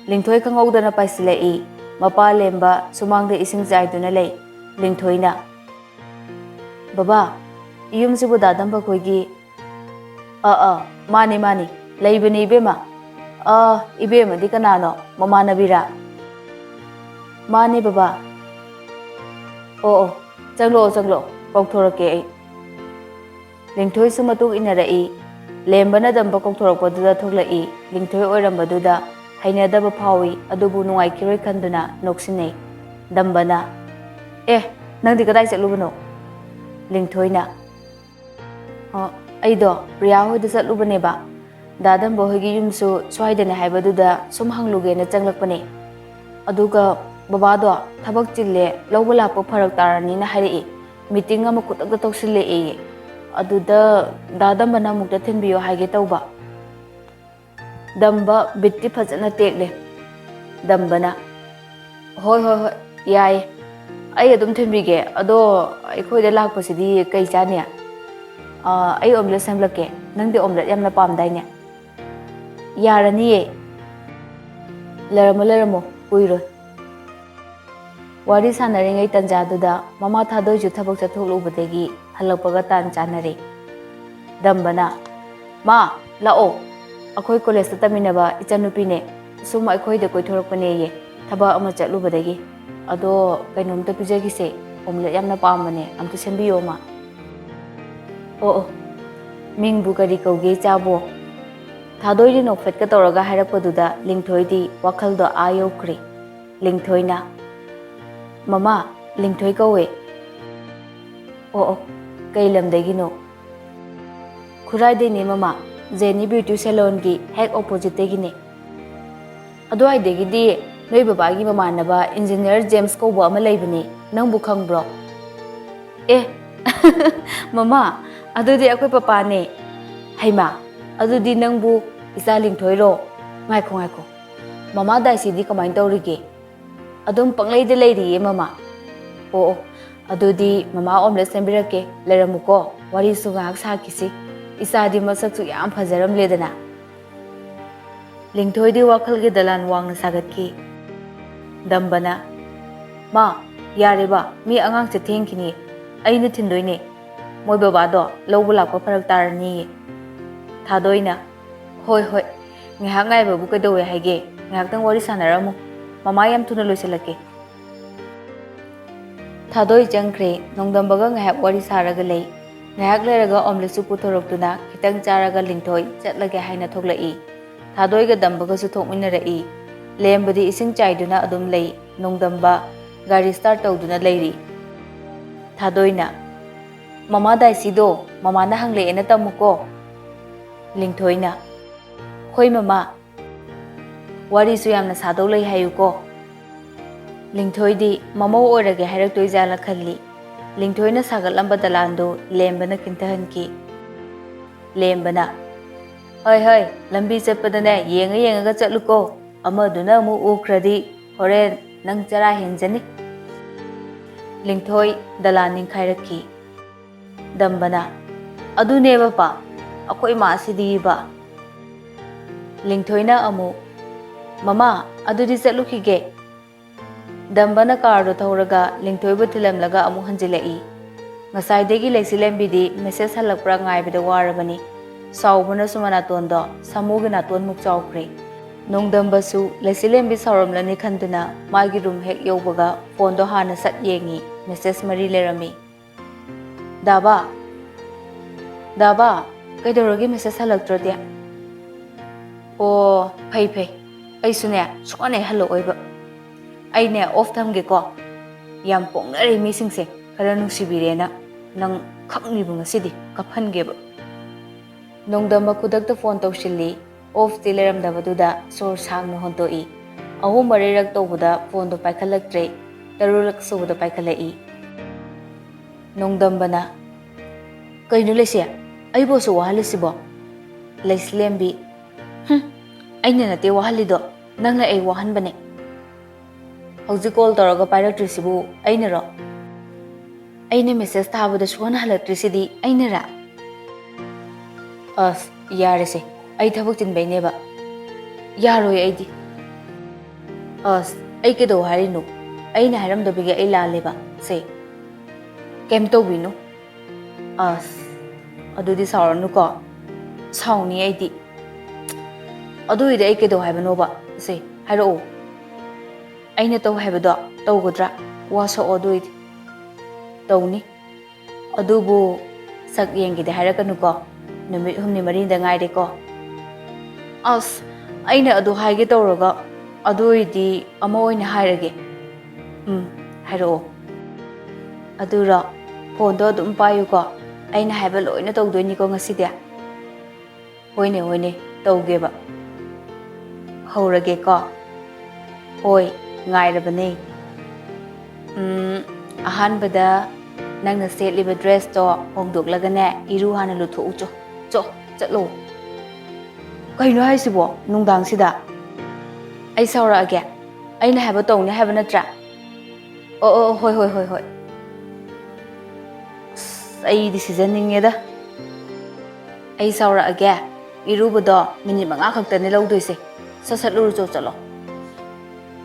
ꯂꯤꯡꯊꯣꯏ ꯈꯪꯍꯧꯗꯅ ꯄꯥꯏꯁꯤꯜꯂꯛꯏ꯫ ꯃꯄꯥ ꯂꯦꯝꯕ ꯁꯨꯃꯥꯡꯗ ꯏꯁꯤꯡ ꯆꯥꯏꯗꯨꯅ ꯂꯩ꯫ ꯂꯤꯡꯊꯣꯏꯅ, "ꯕꯕꯥ, ꯌꯨꯝꯁꯤꯕꯨ ꯗꯥꯗꯝꯕ ꯈꯣꯏꯒꯤ?" "ꯑꯥ, ꯑꯥ, ꯃꯥꯅꯤ, ꯃꯥꯅꯤ, ꯂꯩꯕꯅꯤ ꯏꯕꯦꯝꯃ꯫ ꯑꯥ, ꯏꯕꯦꯝꯃꯗꯤ ꯀꯅꯥꯅꯣ? ꯃꯃꯥꯟꯅꯕꯤꯔꯥ?" "ꯃꯥꯅꯤ ꯕꯕꯥ꯫ ꯑꯣ, ꯑꯣ, ꯆꯪꯂꯛꯑꯣ, ꯆꯪꯂꯛꯑꯣ, ꯀꯧꯊꯣꯔꯛꯀꯦ ꯑꯩ꯫" ꯂꯤꯡꯊꯣꯏꯁꯨ ꯃꯇꯨꯡ ꯏꯟꯅꯔꯛꯏ꯫ ꯂꯦꯝꯕꯅ ꯗꯝꯕ ꯀꯧꯊꯣꯔꯛꯄꯗꯨꯗ ꯊꯣꯛꯂꯛꯏ꯫ ꯂꯤꯡꯊꯣꯏ ꯑꯣꯏꯔꯝꯕꯗꯨꯗ ꯍꯩꯅꯗꯕ ꯐꯥꯎꯏ, ꯑꯗꯨꯕꯨ ꯅꯨꯡꯉꯥꯏꯈꯤꯔꯣꯏ ꯈꯟꯗꯨꯅ ꯅꯣꯛꯁꯤꯟꯅꯩ꯫ ꯗꯝꯕꯅ, "ꯑꯦ, ꯅꯪꯗꯤ ꯀꯗꯥꯏ ꯆꯠꯂꯨꯕꯅꯣ?" ꯂꯤꯡꯊꯣꯏꯅ, "ꯑ, ꯑꯩꯗꯣ ꯄ꯭ꯔꯤꯌꯥ ꯍꯣꯏꯗ ꯆꯠꯂꯨꯕꯅꯦꯕ꯫ ꯗꯥ ꯗꯝꯕ ꯍꯣꯏꯒꯤ ꯌꯨꯝꯁꯨ ꯁ꯭ꯋꯥꯏꯗꯅꯦ ꯍꯥꯏꯕꯗꯨꯗ ꯁꯨꯝ ꯍꯪꯂꯨꯒꯦꯅ ꯆꯪꯂꯛꯄꯅꯦ꯫ ꯑꯗꯨꯒ ꯕꯕꯥꯗꯣ ꯊꯕꯛ ꯆꯤꯜꯂꯦ, ꯂꯧꯕ ꯂꯥꯛꯄ ꯐꯔꯛ ꯇꯥꯔꯅꯤꯅ ꯍꯥꯏꯔꯛꯏ꯫ Meeting ꯑꯃ ꯈꯨꯗꯛꯇ ꯇꯧꯁꯤꯜꯂꯛꯑꯦꯌꯦ꯫ ꯑꯗꯨꯗ ꯗꯥ ꯗꯝꯕꯅ ꯑꯃꯨꯛꯇ ꯊꯤꯟꯕꯤꯌꯣ ꯍꯥꯏꯒꯦ ꯇꯧꯕ꯫" ꯗꯝꯕ ꯕꯤꯠꯇꯤ ꯐꯖꯅ ꯇꯦꯛꯂꯦ꯫ ꯗꯝꯕꯅ, "ꯍꯣꯏ, ꯍꯣꯏ, ꯍꯣꯏ, ꯌꯥꯏꯌꯦ꯫ ꯑꯩ ꯑꯗꯨꯝ ꯊꯤꯟꯕꯤꯒꯦ꯫ ꯑꯗꯣ ꯑꯩꯈꯣꯏꯗ ꯂꯥꯛꯄꯁꯤꯗꯤ ꯀꯩ ꯆꯥꯅꯤ? ꯑꯥ, ꯑꯩ omelette ꯁꯦꯝꯂꯛꯀꯦ꯫ ꯅꯪꯗꯤ omelette ꯌꯥꯝꯅ ꯄꯥꯝꯗꯥꯏꯅꯦ?" "ꯌꯥꯔꯅꯤꯌꯦ꯫ ꯂꯩꯔꯝꯃꯣ, ꯂꯩꯔꯝꯃꯣ, ꯀꯨꯏꯔꯣꯏ꯫" ꯋꯥꯔꯤ ꯁꯥꯟꯅꯔꯤꯉꯩ ꯇꯟꯖꯥꯗꯨꯗ ꯃꯃꯥ ꯊꯥꯗꯣꯏꯁꯨ ꯊꯕꯛ ꯆꯠꯊꯣꯛꯂꯨꯕꯗꯒꯤ ꯍꯜꯂꯛꯄꯒ ꯇꯥꯟ ꯆꯥꯟꯅꯔꯦ꯫ ꯗꯝꯕꯅ, "ꯃꯥ, ꯂꯥꯛꯑꯣ, ꯑꯩꯈꯣꯏ college ꯇ ꯇꯝꯃꯤꯟꯅꯕ ꯏꯆꯟꯅꯨꯄꯤꯅꯦ, ꯁꯨꯝ ꯑꯩꯈꯣꯏꯗ ꯀꯣꯏꯊꯣꯔꯛꯄꯅꯦꯌꯦ, ꯊꯕꯛ ꯑꯃ ꯆꯠꯂꯨꯕꯗꯒꯤ꯫ ꯑꯗꯣ ꯀꯩꯅꯣꯝꯇ ꯄꯤꯖꯈꯤꯁꯦ, omelette ꯌꯥꯝꯅ ꯄꯥꯝꯕꯅꯦ, ꯑꯝꯇ ꯁꯦꯝꯕꯤꯌꯣ ꯃꯥ꯫" "ꯑꯣ, ꯑꯣ, ꯃꯤꯡꯕꯨ ꯀꯔꯤ ꯀꯧꯒꯦ ꯏꯆꯥꯕꯣ?" ꯊꯥꯗꯣꯏꯗꯤ ꯅꯣꯛꯐꯦꯠꯀ ꯇꯧꯔꯒ ꯍꯥꯏꯔꯛꯄꯗꯨꯗ ꯂꯤꯡꯊꯣꯏꯗꯤ ꯋꯥꯈꯜꯗꯣ ꯑꯥ ꯌꯧꯈ꯭ꯔꯦ꯫ ꯂꯤꯡꯊꯣꯏꯅ, "ꯃꯃꯥ, ꯂꯤꯡꯊꯣꯏ ꯀꯧꯋꯦ꯫" "ꯑꯣ, ꯑꯣ, ꯀꯩ ꯂꯝꯗꯒꯤꯅꯣ?" "ꯈꯨꯔꯥꯏꯗꯩꯅꯦ ꯃꯃꯥ, ꯖꯦꯅꯤ beauty salon ꯒꯤ ꯍꯦꯛ opposite ꯇꯒꯤꯅꯦ꯫" "ꯑꯗꯨꯋꯥꯏꯗꯒꯤꯗꯤ ꯅꯣꯏ ꯕꯕꯥꯒꯤ ꯃꯃꯥꯟꯅꯕ engineer ꯖꯦꯝꯁ ꯀꯧꯕ ꯑꯃ ꯂꯩꯕꯅꯦ, ꯅꯪꯕꯨ ꯈꯪꯕ꯭ꯔꯣ?" "ꯑꯦ, ꯃꯃꯥ, ꯑꯗꯨꯗꯤ ꯑꯩꯈꯣꯏ ꯄꯄꯥꯅꯦ꯫" "ꯍꯩꯃꯥ, ꯑꯗꯨꯗꯤ ꯅꯪꯕꯨ ꯏꯆꯥ ꯂꯤꯡꯊꯣꯏꯔꯣ? ꯉꯥꯏꯈꯣ, ꯉꯥꯏꯈꯣ, ꯃꯃꯥ ꯗꯥꯏꯁꯤꯗꯤ ꯀꯃꯥꯏꯅ ꯇꯧꯔꯤꯒꯦ?" "ꯑꯗꯨꯝ ꯄꯪꯂꯩꯗ ꯂꯩꯔꯤꯌꯦ ꯃꯃꯥ꯫" ꯑꯣ ꯑꯣ, ꯑꯗꯨꯗꯤ ꯃꯃꯥ omelette ꯁꯦꯝꯕꯤꯔꯛꯀꯦ, ꯂꯩꯔꯝꯃꯨꯀꯣ, ꯋꯥꯔꯤꯁꯨ ꯉꯥꯏꯍꯥꯛ ꯁꯥꯈꯤꯁꯤ꯫ ꯏꯆꯥꯗꯤ ꯃꯁꯛꯁꯨ ꯌꯥꯝ ꯐꯖꯔꯝꯂꯦꯗꯅ꯫ ꯂꯤꯡꯊꯣꯏꯗꯤ ꯋꯥꯈꯜꯒꯤ ꯗꯂꯥꯟ ꯋꯥꯡꯅ ꯁꯥꯒꯠꯈꯤ꯫ ꯗꯝꯕꯅ, "ꯃꯥ, ꯌꯥꯔꯦꯕ, ꯃꯤ ꯑꯉꯥꯡꯁꯦ ꯊꯦꯡꯈꯤꯅꯤ, ꯑꯩꯅ ꯊꯤꯟꯗꯣꯏꯅꯦ꯫ ꯃꯣꯏ ꯕꯕꯥꯗꯣ ꯂꯧꯕ ꯂꯥꯛꯄ ꯐꯔꯛ ꯇꯥꯔꯅꯤꯌꯦ꯫" ꯊꯥꯗꯣꯏꯅ, "ꯍꯣꯏ ꯍꯣꯏ, ꯉꯥꯏꯍꯥꯛ ꯉꯥꯏꯕꯕꯨ ꯀꯩꯗꯧꯋꯦ ꯍꯥꯏꯒꯦ? ꯉꯥꯏꯍꯥꯛꯇꯪ ꯋꯥꯔꯤ ꯁꯥꯟꯅꯔꯝꯃꯨ, ꯃꯃꯥ ꯌꯥꯝ ꯊꯨꯅ ꯂꯣꯏꯁꯤꯜꯂꯛꯀꯦ꯫" ꯊꯥꯗꯣꯏ ꯆꯪꯈ꯭ꯔꯦ꯫ ꯅꯣꯡꯗꯝꯕꯒ ꯉꯥꯏꯍꯥꯛ ꯋꯥꯔꯤ ꯁꯥꯔꯒ ꯂꯩ꯫ ꯉꯥꯏꯍꯥꯛ ꯂꯩꯔꯒ omelette ꯁꯨ ꯄꯨꯊꯣꯔꯛꯇꯨꯅ ꯈꯤꯇꯪ ꯆꯥꯔꯒ ꯂꯤꯡꯊꯣꯏ ꯆꯠꯂꯒꯦ ꯍꯥꯏꯅ ꯊꯣꯛꯂꯛꯏ꯫ ꯊꯥꯗꯣꯏꯒ ꯗꯝꯕꯒꯁꯨ ꯊꯣꯛꯃꯤꯟꯅꯔꯛꯏ꯫ ꯂꯦꯝꯕꯗꯤ ꯏꯁꯤꯡ ꯆꯥꯏꯗꯨꯅ ꯑꯗꯨꯝ ꯂꯩ꯫ ꯅꯣꯡꯗꯝꯕ ꯒꯥꯔꯤ start ꯇꯧꯗꯨꯅ ꯂꯩꯔꯤ꯫ ꯊꯥꯗꯣꯏꯅ, "ꯃꯃꯥ ꯗꯥꯏꯁꯤꯗꯣ ꯃꯃꯥꯅ ꯍꯪꯂꯛꯑꯦꯅ ꯇꯝꯃꯨꯀꯣ꯫" ꯂꯤꯡꯊꯣꯏꯅ, "ꯍꯣꯏ ꯃꯃꯥ, ꯋꯥꯔꯤꯁꯨ ꯌꯥꯝꯅ ꯁꯥꯗꯧ ꯂꯩ ꯍꯥꯏꯌꯨꯀꯣ꯫" ꯂꯤꯡꯊꯣꯏꯗꯤ ꯃꯃꯧ ꯑꯣꯏꯔꯒꯦ ꯍꯥꯏꯔꯛꯇꯣꯏꯖꯥꯠꯂ ꯈꯜꯂꯤ꯫ ꯂꯤꯡꯊꯣꯏꯅ ꯁꯥꯒꯠꯂꯝꯕ ꯗꯂꯥꯟꯗꯨ ꯂꯦꯝꯕꯅ ꯀꯤꯟꯊꯍꯟꯈꯤ꯫ ꯂꯦꯝꯕꯅ, "ꯍꯣꯏ ꯍꯣꯏ, ꯂꯝꯕꯤ ꯆꯠꯄꯗꯅꯦ ꯌꯦꯡꯉ ꯌꯦꯡꯉꯒ ꯆꯠꯂꯨꯀꯣ, ꯑꯃꯗꯨꯅ ꯑꯃꯨꯛ ꯎꯈ꯭ꯔꯗꯤ ꯍꯣꯔꯦꯟ ꯅꯪ ꯆꯔꯥ ꯍꯦꯟꯖꯅꯤ꯫" ꯂꯤꯡꯊꯣꯏ ꯗꯂꯥꯟ ꯅꯤꯡꯈꯥꯏꯔꯛꯈꯤ꯫ ꯗꯝꯕꯅ, "ꯑꯗꯨꯅꯦꯕ ꯄꯥ, ꯑꯩꯈꯣꯏ ꯃꯥꯁꯤꯗꯤꯕ꯫" ꯂꯤꯡꯊꯣꯏꯅ ꯑꯃꯨꯛ, "ꯃꯃꯥ, ꯑꯗꯨꯗꯤ ꯆꯠꯂꯨꯈꯤꯒꯦ꯫" ꯗꯝꯕꯅ ꯀꯥꯔꯗꯣ ꯊꯧꯔꯒ ꯂꯤꯡꯊꯣꯏꯕꯨ ꯊꯤꯜꯂꯝꯂꯒ ꯑꯃꯨꯛ ꯍꯟꯖꯤꯜꯂꯛꯏ꯫ ꯉꯁꯥꯏꯗꯒꯤ ꯂꯩꯆꯤꯂꯦꯝꯕꯤꯗꯤ message ꯍꯜꯂꯛꯄ꯭ꯔꯥ ꯉꯥꯏꯕꯗ ꯋꯥꯔꯕꯅꯤ꯫ ꯁꯥꯎꯕꯅꯁꯨ ꯃꯅꯥꯇꯣꯟꯗꯣ ꯁꯥꯃꯨꯒꯤ ꯅꯥꯇꯣꯟꯃꯨꯛ ꯆꯥꯎꯈ꯭ꯔꯦ꯫ ꯅꯣꯡꯗꯝꯕꯁꯨ ꯂꯩꯆꯤꯂꯦꯝꯕꯤ ꯁꯥꯎꯔꯝꯂꯅꯤ ꯈꯟꯗꯨꯅ ꯃꯥꯒꯤ room ꯍꯦꯛ ꯌꯧꯕꯒ phoneꯗꯣ ꯍꯥꯟꯅ ꯁꯠ ꯌꯦꯡꯉꯤ, message ꯃꯔꯤ ꯂꯩꯔꯝꯃꯤ꯫ "ꯗꯥꯕꯥ, ꯗꯥꯕꯥ, ꯀꯩꯗꯧꯔꯒꯦ message ꯍꯜꯂꯛꯇ꯭ꯔꯗꯤ?" "ꯑꯣ, ꯐꯩ ꯐꯩ, ꯑꯩꯁꯨꯅꯦ ꯁꯨꯡꯍꯟ ꯍꯦꯛ ꯍꯜꯂꯛꯑꯣꯏꯕ꯫ ꯑꯩꯅꯦ off ꯊꯝꯒꯦꯀꯣ꯫ ꯌꯥꯝ ꯄꯣꯡꯅꯔꯦ ꯃꯤꯁꯤꯡꯁꯦ, ꯈꯔ ꯅꯨꯡꯁꯤꯕꯤꯔꯦꯅ꯫ ꯅꯪ ꯈꯪꯅꯤꯕ ꯉꯁꯤꯗꯤ, ꯀꯞꯍꯟꯒꯦꯕ꯫" ꯅꯣꯡꯗꯝꯕ ꯈꯨꯗꯛꯇ phone ꯇꯧꯁꯤꯜꯂꯤ꯫ Offꯇꯤ ꯂꯩꯔꯝꯗꯕꯗꯨꯗ ꯁꯣꯔ ꯁꯥꯡꯅ ꯍꯣꯟꯇꯣꯛꯏ꯫ ꯑꯍꯨꯝ ꯃꯔꯤꯔꯛ ꯇꯧꯕꯗ phoneꯗꯣ ꯄꯥꯏꯈꯠꯂꯛꯇ꯭ꯔꯦ꯫ ꯇꯔꯨꯛꯂꯛ ꯁꯨꯕꯗ ꯄꯥꯏꯈꯠꯂꯛꯏ꯫ ꯅꯣꯡꯗꯝꯕꯅ, "ꯀꯩꯅꯣ ꯂꯩꯁꯦ? ꯑꯩꯕꯨ ꯑꯁꯨꯛ ꯋꯥꯍꯜꯂꯤꯁꯤꯕꯣ?" ꯂꯩꯁꯤꯂꯦꯝꯕꯤ, "ꯍꯨꯝ, ꯑꯩꯅ ꯅꯠꯇꯦ ꯋꯥꯍꯜꯂꯤꯗꯣ, ꯅꯪꯅ ꯑꯩ ꯋꯥꯍꯟꯕꯅꯦ꯫" ꯍꯧꯖꯤꯛ ꯀꯣꯜ ꯇꯧꯔꯒ ꯄꯥꯏꯔꯛꯇ꯭ꯔꯤꯁꯤꯕꯨ ꯑꯩꯅꯔꯣ? ꯑꯩꯅ ꯃꯦꯁꯦꯖ ꯊꯥꯕꯗ ꯁꯨꯍꯟ ꯍꯜꯂꯛꯇ꯭ꯔꯤꯁꯤꯗꯤ ꯑꯩꯅꯔꯥ? ꯑꯁ, ꯌꯥꯔꯦꯁꯦ, ꯑꯩ ꯊꯕꯛ ꯆꯤꯟꯕꯩꯅꯦꯕ꯫ ꯌꯥꯔꯣꯏ ꯑꯩꯗꯤ꯫ ꯑꯁ, ꯑꯩ ꯀꯩꯗꯧ ꯍꯥꯏꯔꯤꯅꯣ? ꯑꯩꯅ ꯍꯥꯏꯔꯝꯗꯕꯒꯤ ꯑꯩ ꯂꯥꯜꯂꯦꯕ꯫ ꯁꯦ, ꯀꯩꯝ ꯇꯧꯕꯤꯅꯨ꯫ ꯑꯁ, ꯑꯗꯨꯗꯤ ꯁꯥꯎꯔꯅꯨꯀꯣ꯫ ꯁꯥꯎꯅꯤ ꯑꯩꯗꯤ꯫ ꯑꯗꯨ ꯑꯣꯏꯔꯗꯤ ꯑꯩ ꯀꯩꯗꯧ ꯍꯥꯏꯕꯅꯣꯕ? ꯁꯦ, ꯍꯥꯏꯔꯛꯑꯣ꯫ ꯑꯩꯅ ꯇꯧ ꯍꯥꯏꯕꯗꯣ ꯇꯧꯒꯗ꯭ꯔꯥ? ꯋꯥ ꯁꯣꯛꯑꯣ ꯑꯗꯨ ꯑꯣꯏꯔꯗꯤ꯫ ꯇꯧꯅꯤ꯫ ꯑꯗꯨꯕꯨ ꯁꯛ ꯌꯦꯡꯒꯦꯗꯤ ꯍꯥꯏꯔꯛꯀꯅꯨꯀꯣ꯫ ꯅꯨꯃꯤꯠ ꯍꯨꯝꯅꯤ ꯃꯔꯤꯅꯤꯗ ꯉꯥꯏꯔꯦꯀꯣ꯫ ꯑꯁ, ꯑꯩꯅ ꯑꯗꯨ ꯍꯥꯏꯒꯦ ꯇꯧꯔꯒ, ꯑꯗꯨ ꯑꯣꯏꯔꯗꯤ ꯑꯃ ꯑꯣꯏꯅ ꯍꯥꯏꯔꯒꯦ꯫ ꯎꯝ, ꯍꯥꯏꯔꯛꯑꯣ꯫ ꯑꯗꯨꯔꯣ, ꯐꯣꯟꯗꯣ ꯑꯗꯨꯝ ꯄꯥꯏꯌꯨꯀꯣ꯫ ꯑꯩꯅ ꯍꯥꯏꯕ ꯂꯣꯏꯅ ꯇꯧꯗꯣꯏꯅꯤꯀꯣ ꯉꯁꯤꯗꯤ꯫ ꯍꯣꯏꯅꯦ, ꯍꯣꯏꯅꯦ, ꯇꯧꯒꯦꯕ꯫ ꯍꯧꯔꯒꯦꯀꯣ꯫ ꯍꯣꯏ, ꯉꯥꯏꯔꯕꯅꯦ꯫ ꯎꯝ, ꯑꯍꯥꯟꯕꯗ ꯅꯪꯅ ꯁꯦꯠꯂꯤꯕ ꯗ꯭ꯔꯦꯁꯇꯣ ꯍꯣꯡꯗꯣꯛꯂꯒꯅꯦ, ꯏꯔꯨ ꯍꯥꯟꯅ ꯂꯨꯊꯣꯛꯎ ꯆꯣ꯫ ꯆꯣ, ꯆꯠꯂꯣ꯫ ꯀꯩꯅꯣ ꯍꯥꯏꯁꯤꯕꯣ ꯅꯨꯡꯗꯥꯡꯁꯤꯗ? ꯑꯩ ꯁꯥꯎꯔꯛꯑꯒꯦ꯫ ꯑꯩꯅ ꯍꯥꯏꯕ ꯇꯧꯅꯤ ꯍꯥꯏꯕ ꯅꯠꯇ꯭ꯔꯥ? ꯑꯣ, ꯑꯣ, ꯍꯣꯏ, ꯍꯣꯏ, ꯍꯣꯏ, ꯍꯣꯏ꯫ ꯑꯁ, ꯑꯩꯗꯤ ꯁꯤꯖꯟꯅꯤꯡꯉꯦꯗ꯫ ꯑꯩ ꯁꯥꯎꯔꯛꯑꯒꯦ꯫ ꯏꯔꯨꯕꯗꯣ ꯃꯤꯅꯤꯠ ꯃꯉꯥ ꯈꯛꯇꯅꯦ ꯂꯧꯗꯣꯏꯁꯦ꯫ ꯁꯠ ꯁꯠ ꯂꯨꯔꯨꯆꯣ ꯆꯠꯂꯣ꯫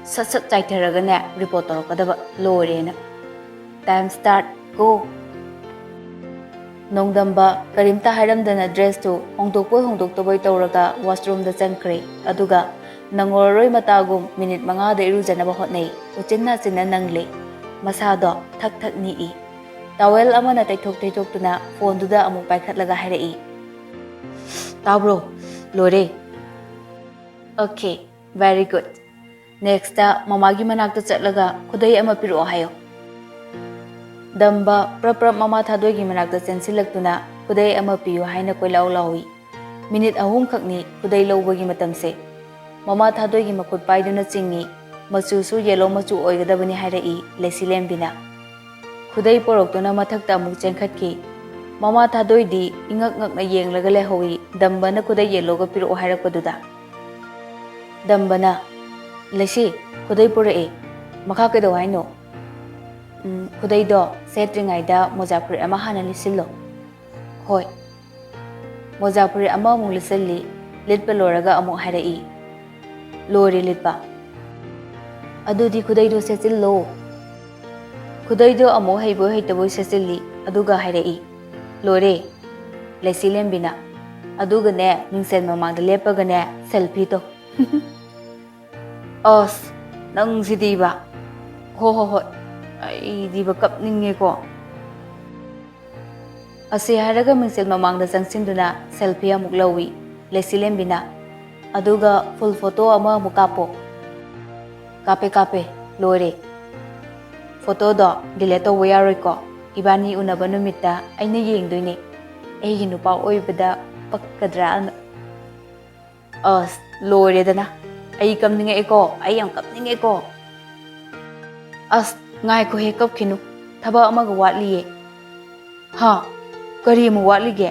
ꯁꯠ ꯁꯠ ꯆꯥꯏꯊꯔꯒꯅꯦ ꯔꯤꯄꯣꯔꯠ ꯇꯧꯔꯛꯀꯗꯕ꯫ ꯂꯣꯏꯔꯦꯅ꯫ Time start, go꯫ ꯅꯣꯡꯗꯝꯕ ꯀꯔꯤꯝꯇ ꯍꯥꯏꯔꯝꯗꯅ ꯗ꯭ꯔꯦꯁꯇꯨ ꯍꯣꯡꯗꯣꯛꯄꯣꯏ ꯍꯣꯡꯗꯣꯛꯇꯕꯣꯏ ꯇꯧꯔꯒ ꯋꯥꯁꯔꯨꯝꯗ ꯆꯪꯈ꯭ꯔꯦ꯫ ꯑꯗꯨꯒ ꯅꯪꯉꯣꯔꯔꯣꯏ ꯃꯇꯥꯒꯨꯝ ꯃꯤꯅꯤꯠ ꯃꯉꯥꯗ ꯏꯔꯨꯖꯅꯕ ꯍꯣꯠꯅꯩ꯫ ꯎꯆꯤꯟ ꯅꯥꯆꯤꯟꯅ ꯅꯪꯂꯦ꯫ ꯃꯁꯥꯗꯣ ꯊꯛ ꯊꯛ ꯅꯤꯛꯏ꯫ ꯇꯥꯋꯦꯜ ꯑꯃꯅ ꯇꯩꯊꯣꯛ ꯇꯩꯊꯣꯛꯇꯨꯅ ꯐꯣꯟꯗꯨꯗ ꯑꯃꯨꯛ ꯄꯥꯏꯈꯠꯂꯒ ꯍꯥꯏꯔꯛꯏ, "ꯇꯥꯕ꯭ꯔꯣ? ꯂꯣꯏꯔꯦ꯫ Okay, very good꯫ Next ꯃꯃꯥꯒꯤ ꯃꯅꯥꯛꯇ ꯆꯠꯂꯒ ꯈꯨꯗꯩ ꯑꯃ ꯄꯤꯔꯛꯑꯣ ꯍꯥꯏꯌꯣ꯫" ꯗꯝꯕ ꯄ꯭ꯔꯞ ꯄ꯭ꯔꯞ ꯃꯃꯥ ꯊꯥꯗꯣꯏꯒꯤ ꯃꯅꯥꯛꯇ ꯆꯦꯟꯁꯤꯜꯂꯛꯇꯨꯅ ꯈꯨꯗꯩ ꯑꯃ ꯄꯤꯌꯨ ꯍꯥꯏꯅ ꯀꯣꯏꯂꯥꯎ ꯂꯥꯎꯏ꯫ ꯃꯤꯅꯤꯠ ꯑꯍꯨꯝꯈꯛꯅꯤ ꯈꯨꯗꯩ ꯂꯧꯕꯒꯤ ꯃꯇꯝꯁꯦ꯫ ꯃꯃꯥ ꯊꯥꯗꯣꯏꯒꯤ ꯃꯈꯨꯠ ꯄꯥꯏꯗꯨꯅ ꯆꯤꯡꯏ꯫ "ꯃꯆꯨꯁꯨ ꯌꯦꯂꯣ ꯃꯆꯨ ꯑꯣꯏꯒꯗꯕꯅꯤ" ꯍꯥꯏꯔꯛꯏ ꯂꯦꯁꯤꯂꯦꯝꯕꯤꯅ꯫ ꯈꯨꯗꯩ ꯄꯣꯔꯛꯇꯨꯅ ꯃꯊꯛꯇ ꯑꯃꯨꯛ ꯆꯦꯟꯈꯠꯈꯤ꯫ ꯃꯃꯥ ꯊꯥꯗꯣꯏꯗꯤ ꯏꯉꯛ ꯉꯛꯅ ꯌꯦꯡꯂꯒ ꯂꯩꯍꯧꯏ, ꯗꯝꯕꯅ ꯈꯨꯗꯩ ꯌꯦꯂꯣꯒ ꯄꯤꯔꯛꯑꯣ ꯍꯥꯏꯔꯛꯄꯗꯨꯗ꯫ ꯗꯝꯕꯅ, "ꯂꯩꯁꯤ, ꯈꯨꯗꯩ ꯄꯨꯔꯛꯑꯦ꯫" ꯃꯈꯥ ꯀꯩꯗꯧ ꯍꯥꯏꯅꯣ? ꯎꯝ, ꯈꯨꯗꯩꯗꯣ ꯁꯦꯠꯇ꯭ꯔꯤꯉꯩꯗ ꯃꯣꯖꯥ ꯐꯨꯔꯤꯠ ꯑꯃ ꯍꯥꯟꯅ ꯂꯤꯠꯁꯤꯜꯂꯣ꯫ ꯍꯣꯏ꯫ ꯃꯣꯖꯥ ꯐꯨꯔꯤꯠ ꯑꯃꯃꯨꯛ ꯂꯤꯠꯁꯤꯜꯂꯤ꯫ ꯂꯤꯠꯄ ꯂꯣꯏꯔꯒ ꯑꯃꯨꯛ ꯍꯥꯏꯔꯛꯏ, "ꯂꯣꯏꯔꯦ ꯂꯤꯠꯄ꯫ ꯑꯗꯨꯗꯤ ꯈꯨꯗꯩꯗꯣ ꯁꯦꯠꯆꯤꯜꯂꯣ꯫" ꯈꯨꯗꯩꯗꯣ ꯑꯃꯨꯛ ꯍꯩꯕꯣꯏ ꯍꯩꯇꯕꯣꯏ ꯁꯦꯠꯆꯤꯜꯂꯤ, ꯑꯗꯨꯒ ꯍꯥꯏꯔꯛꯏ, "ꯂꯣꯏꯔꯦ, ꯂꯩꯁꯤ ꯂꯦꯝꯕꯤꯅ꯫ ꯑꯗꯨꯒꯅꯦ, ꯃꯤꯡꯁꯦꯜ ꯃꯃꯥꯡꯗ ꯂꯦꯞꯄꯒꯅꯦ, ꯁꯦꯜꯐꯤ ꯇꯧ꯫" ꯑꯁ, ꯅꯪꯁꯤꯗꯤꯕ꯫ ꯍꯣ, ꯍꯣ, ꯍꯣꯏ꯫ ꯑꯩꯗꯤꯕ ꯀꯞꯅꯤꯡꯉꯦꯀꯣ꯫ ꯑꯁꯤ ꯍꯥꯏꯔꯒ ꯃꯤꯡꯁꯦꯜ ꯃꯃꯥꯡꯗ ꯆꯪꯁꯤꯟꯗꯨꯅ ꯁꯦꯜꯐꯤ ꯑꯃꯨꯛ ꯂꯧꯏ ꯂꯩꯁꯤꯂꯦꯝꯕꯤꯅ꯫ ꯑꯗꯨꯒ ꯐꯨꯜ ꯐꯣꯇꯣ ꯑꯃ ꯑꯃꯨꯛ ꯀꯥꯞꯄꯣ꯫ ꯀꯥꯞꯄꯦ, ꯀꯥꯞꯄꯦ꯫ ꯂꯣꯏꯔꯦ꯫ ꯐꯣꯇꯣꯗꯣ ꯗꯤꯂꯦꯠ ꯇꯧꯕ ꯌꯥꯔꯣꯏꯀꯣ꯫ ꯏꯕꯥꯅꯤ ꯎꯅꯕ ꯅꯨꯃꯤꯠꯇ ꯑꯩꯅ ꯌꯦꯡꯗꯣꯏꯅꯦ꯫ ꯑꯩꯒꯤ ꯅꯨꯄꯥ ꯑꯣꯏꯕꯗ ꯄꯛꯀꯗ꯭ꯔꯥꯅ꯫ ꯑꯁ, ꯂꯣꯏꯔꯦꯗꯅ꯫ ꯑꯩ ꯀꯞꯅꯤꯡꯉꯛꯑꯦꯀꯣ, ꯑꯩ ꯌꯥꯝ ꯀꯞꯅꯤꯡꯉꯦꯀꯣ꯫ ꯑꯁ, ꯉꯥꯏꯈꯣꯍꯦ, ꯀꯞꯈꯤꯅꯨ꯫ ꯊꯕꯛ ꯑꯃꯒ ꯋꯥꯠꯂꯤꯌꯦ꯫ ꯍꯥ? ꯀꯔꯤ ꯑꯃꯨꯛ ꯋꯥꯠꯂꯤꯒꯦ?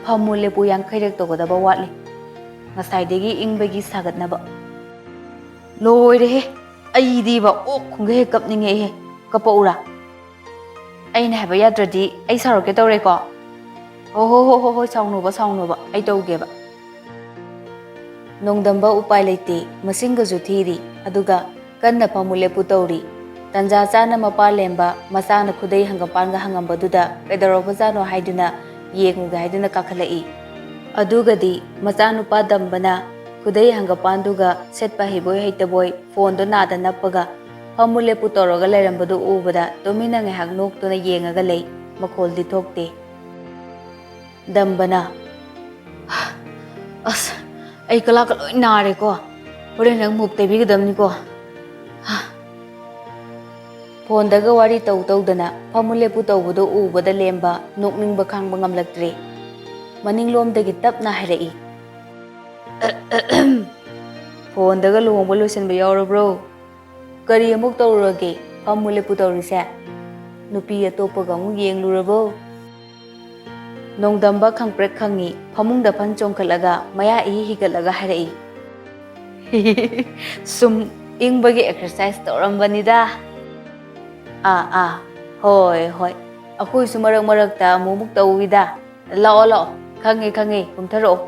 ꯐꯝꯃꯨ ꯂꯦꯞꯄꯨ ꯌꯥꯡꯈꯩꯔꯛ ꯇꯧꯒꯗꯕ ꯋꯥꯠꯂꯤ꯫ ꯉꯁꯥꯏꯗꯒꯤ ꯏꯪꯕꯒꯤ ꯁꯥꯒꯠꯅꯕ꯫ ꯂꯣꯏꯔꯦꯍꯦ, ꯑꯩꯗꯤꯕ ꯑꯣꯛ ꯈꯣꯡꯒꯩ ꯍꯦꯛ ꯀꯞꯅꯤꯡꯉꯛꯑꯦꯍꯦ꯫ ꯀꯞꯄꯛꯎꯔꯥ? ꯑꯩꯅ ꯍꯥꯏꯕ ꯌꯥꯗ꯭ꯔꯗꯤ ꯑꯩ ꯁꯥꯎꯔꯛꯀꯦ ꯇꯧꯔꯦꯀꯣ꯫ ꯍꯣ, ꯍꯣ, ꯍꯣ, ꯍꯣ, ꯍꯣꯏ, ꯁꯥꯎꯅꯣꯕ, ꯁꯥꯎꯅꯣꯕ, ꯑꯩ ꯇꯧꯒꯦꯕ꯫ ꯅꯣꯡꯗꯝꯕ ꯎꯄꯥꯏ ꯂꯩꯇꯦ, ꯃꯁꯤꯡꯒꯁꯨ ꯊꯤꯔꯤ, ꯑꯗꯨꯒ ꯀꯟꯅ ꯐꯝꯃꯨ ꯂꯦꯞꯄꯨ ꯇꯧꯔꯤ꯫ ꯇꯟꯖꯥ ꯆꯥꯅ ꯃꯄꯥ ꯂꯦꯝꯕ ꯃꯆꯥꯅ ꯈꯨꯗꯩ ꯍꯪꯒꯄꯥꯟꯒ ꯍꯪꯉꯝꯕꯗꯨꯗ ꯀꯩꯗꯧꯔꯕꯖꯥꯠꯅꯣ ꯍꯥꯏꯗꯨꯅ ꯌꯦꯡꯉꯨꯒꯦ ꯍꯥꯏꯗꯨꯅ ꯀꯥꯈꯠꯂꯛꯏ꯫ ꯑꯗꯨꯒꯗꯤ ꯃꯆꯥꯅꯨꯄꯥ ꯗꯝꯕꯅ ꯈꯨꯗꯩ ꯍꯪꯒꯄꯥꯟꯗꯨꯒ ꯁꯦꯠꯄ ꯍꯩꯕꯣꯏ ꯍꯩꯇꯕꯣꯏ ꯐꯣꯟꯗꯣ ꯅꯥꯗ ꯅꯞꯄꯒ ꯐꯝꯃꯨ ꯂꯦꯞꯄꯨ ꯇꯧꯔꯒ ꯂꯩꯔꯝꯕꯗꯨ ꯎꯕꯗ ꯇꯨꯃꯤꯟꯅ ꯉꯥꯏꯍꯥꯛ ꯅꯣꯛꯇꯨꯅ ꯌꯦꯡꯉꯒ ꯂꯩ, ꯃꯈꯣꯜꯗꯤ ꯊꯣꯛꯇꯦ꯫ ꯗꯝꯕꯅ, "ꯑꯁ, ꯑꯩ ꯀꯂꯥꯛꯀ ꯂꯣꯏ ꯅꯥꯔꯦꯀꯣ꯫ ꯍꯣꯔꯦꯟ ꯅꯪ ꯃꯨꯞ ꯇꯩꯕꯤꯒꯗꯕꯅꯤꯀꯣ꯫" ꯐꯣꯟꯗꯒ ꯋꯥꯔꯤ ꯇꯧ ꯇꯧꯗꯅ ꯐꯝꯃꯨ ꯂꯦꯞꯄꯨ ꯇꯧꯕꯗꯣ ꯎꯕꯗ ꯂꯦꯝꯕ ꯅꯣꯛꯅꯤꯡꯕ ꯈꯥꯡꯕ ꯉꯝꯂꯛꯇ꯭ꯔꯦ꯫ ꯃꯅꯤꯡꯂꯣꯝꯗꯒꯤ ꯇꯞꯅ ꯍꯥꯏꯔꯛꯏ, "ꯐꯣꯟꯗꯒ ꯂꯨꯍꯣꯡꯕ ꯂꯣꯏꯁꯤꯟꯕ ꯌꯥꯎꯔꯕ꯭ꯔꯣ? ꯀꯔꯤ ꯑꯃꯨꯛ ꯇꯧꯔꯨꯔꯒꯦ ꯐꯝꯃꯨ ꯂꯦꯞꯄꯨ ꯇꯧꯔꯤꯁꯦ? ꯅꯨꯄꯤ ꯑꯇꯣꯞꯄꯒ ꯑꯃꯨꯛ ꯌꯦꯡꯂꯨꯔꯕꯣ?" ꯅꯣꯡꯗꯝꯕ ꯈꯪꯄ꯭ꯔꯦꯛ ꯈꯪꯉꯤ, ꯐꯃꯨꯡꯗ ꯐꯟ ꯆꯣꯡꯈꯠꯂꯒ ꯃꯌꯥ ꯏꯍꯤ ꯍꯤꯒꯠꯂꯒ ꯍꯥꯏꯔꯛꯏ, "ꯁꯨꯝ ꯏꯪꯕꯒꯤ ꯑꯦꯛꯁꯔꯁꯥꯏꯁ ꯇꯧꯔꯝꯕꯅꯤꯗ꯫ ꯑꯥ ꯑꯥ, ꯍꯣꯏ ꯍꯣꯏ, ꯑꯩꯈꯣꯏꯁꯨ ꯃꯔꯛ ꯃꯔꯛꯇ ꯑꯃꯨꯛꯃꯨꯛ ꯇꯧꯏꯗ꯫ ꯂꯥꯛꯑꯣ ꯂꯥꯛꯑꯣ, ꯈꯪꯉꯦ ꯈꯪꯉꯦ, ꯀꯨꯝꯊꯔꯛꯑꯣ꯫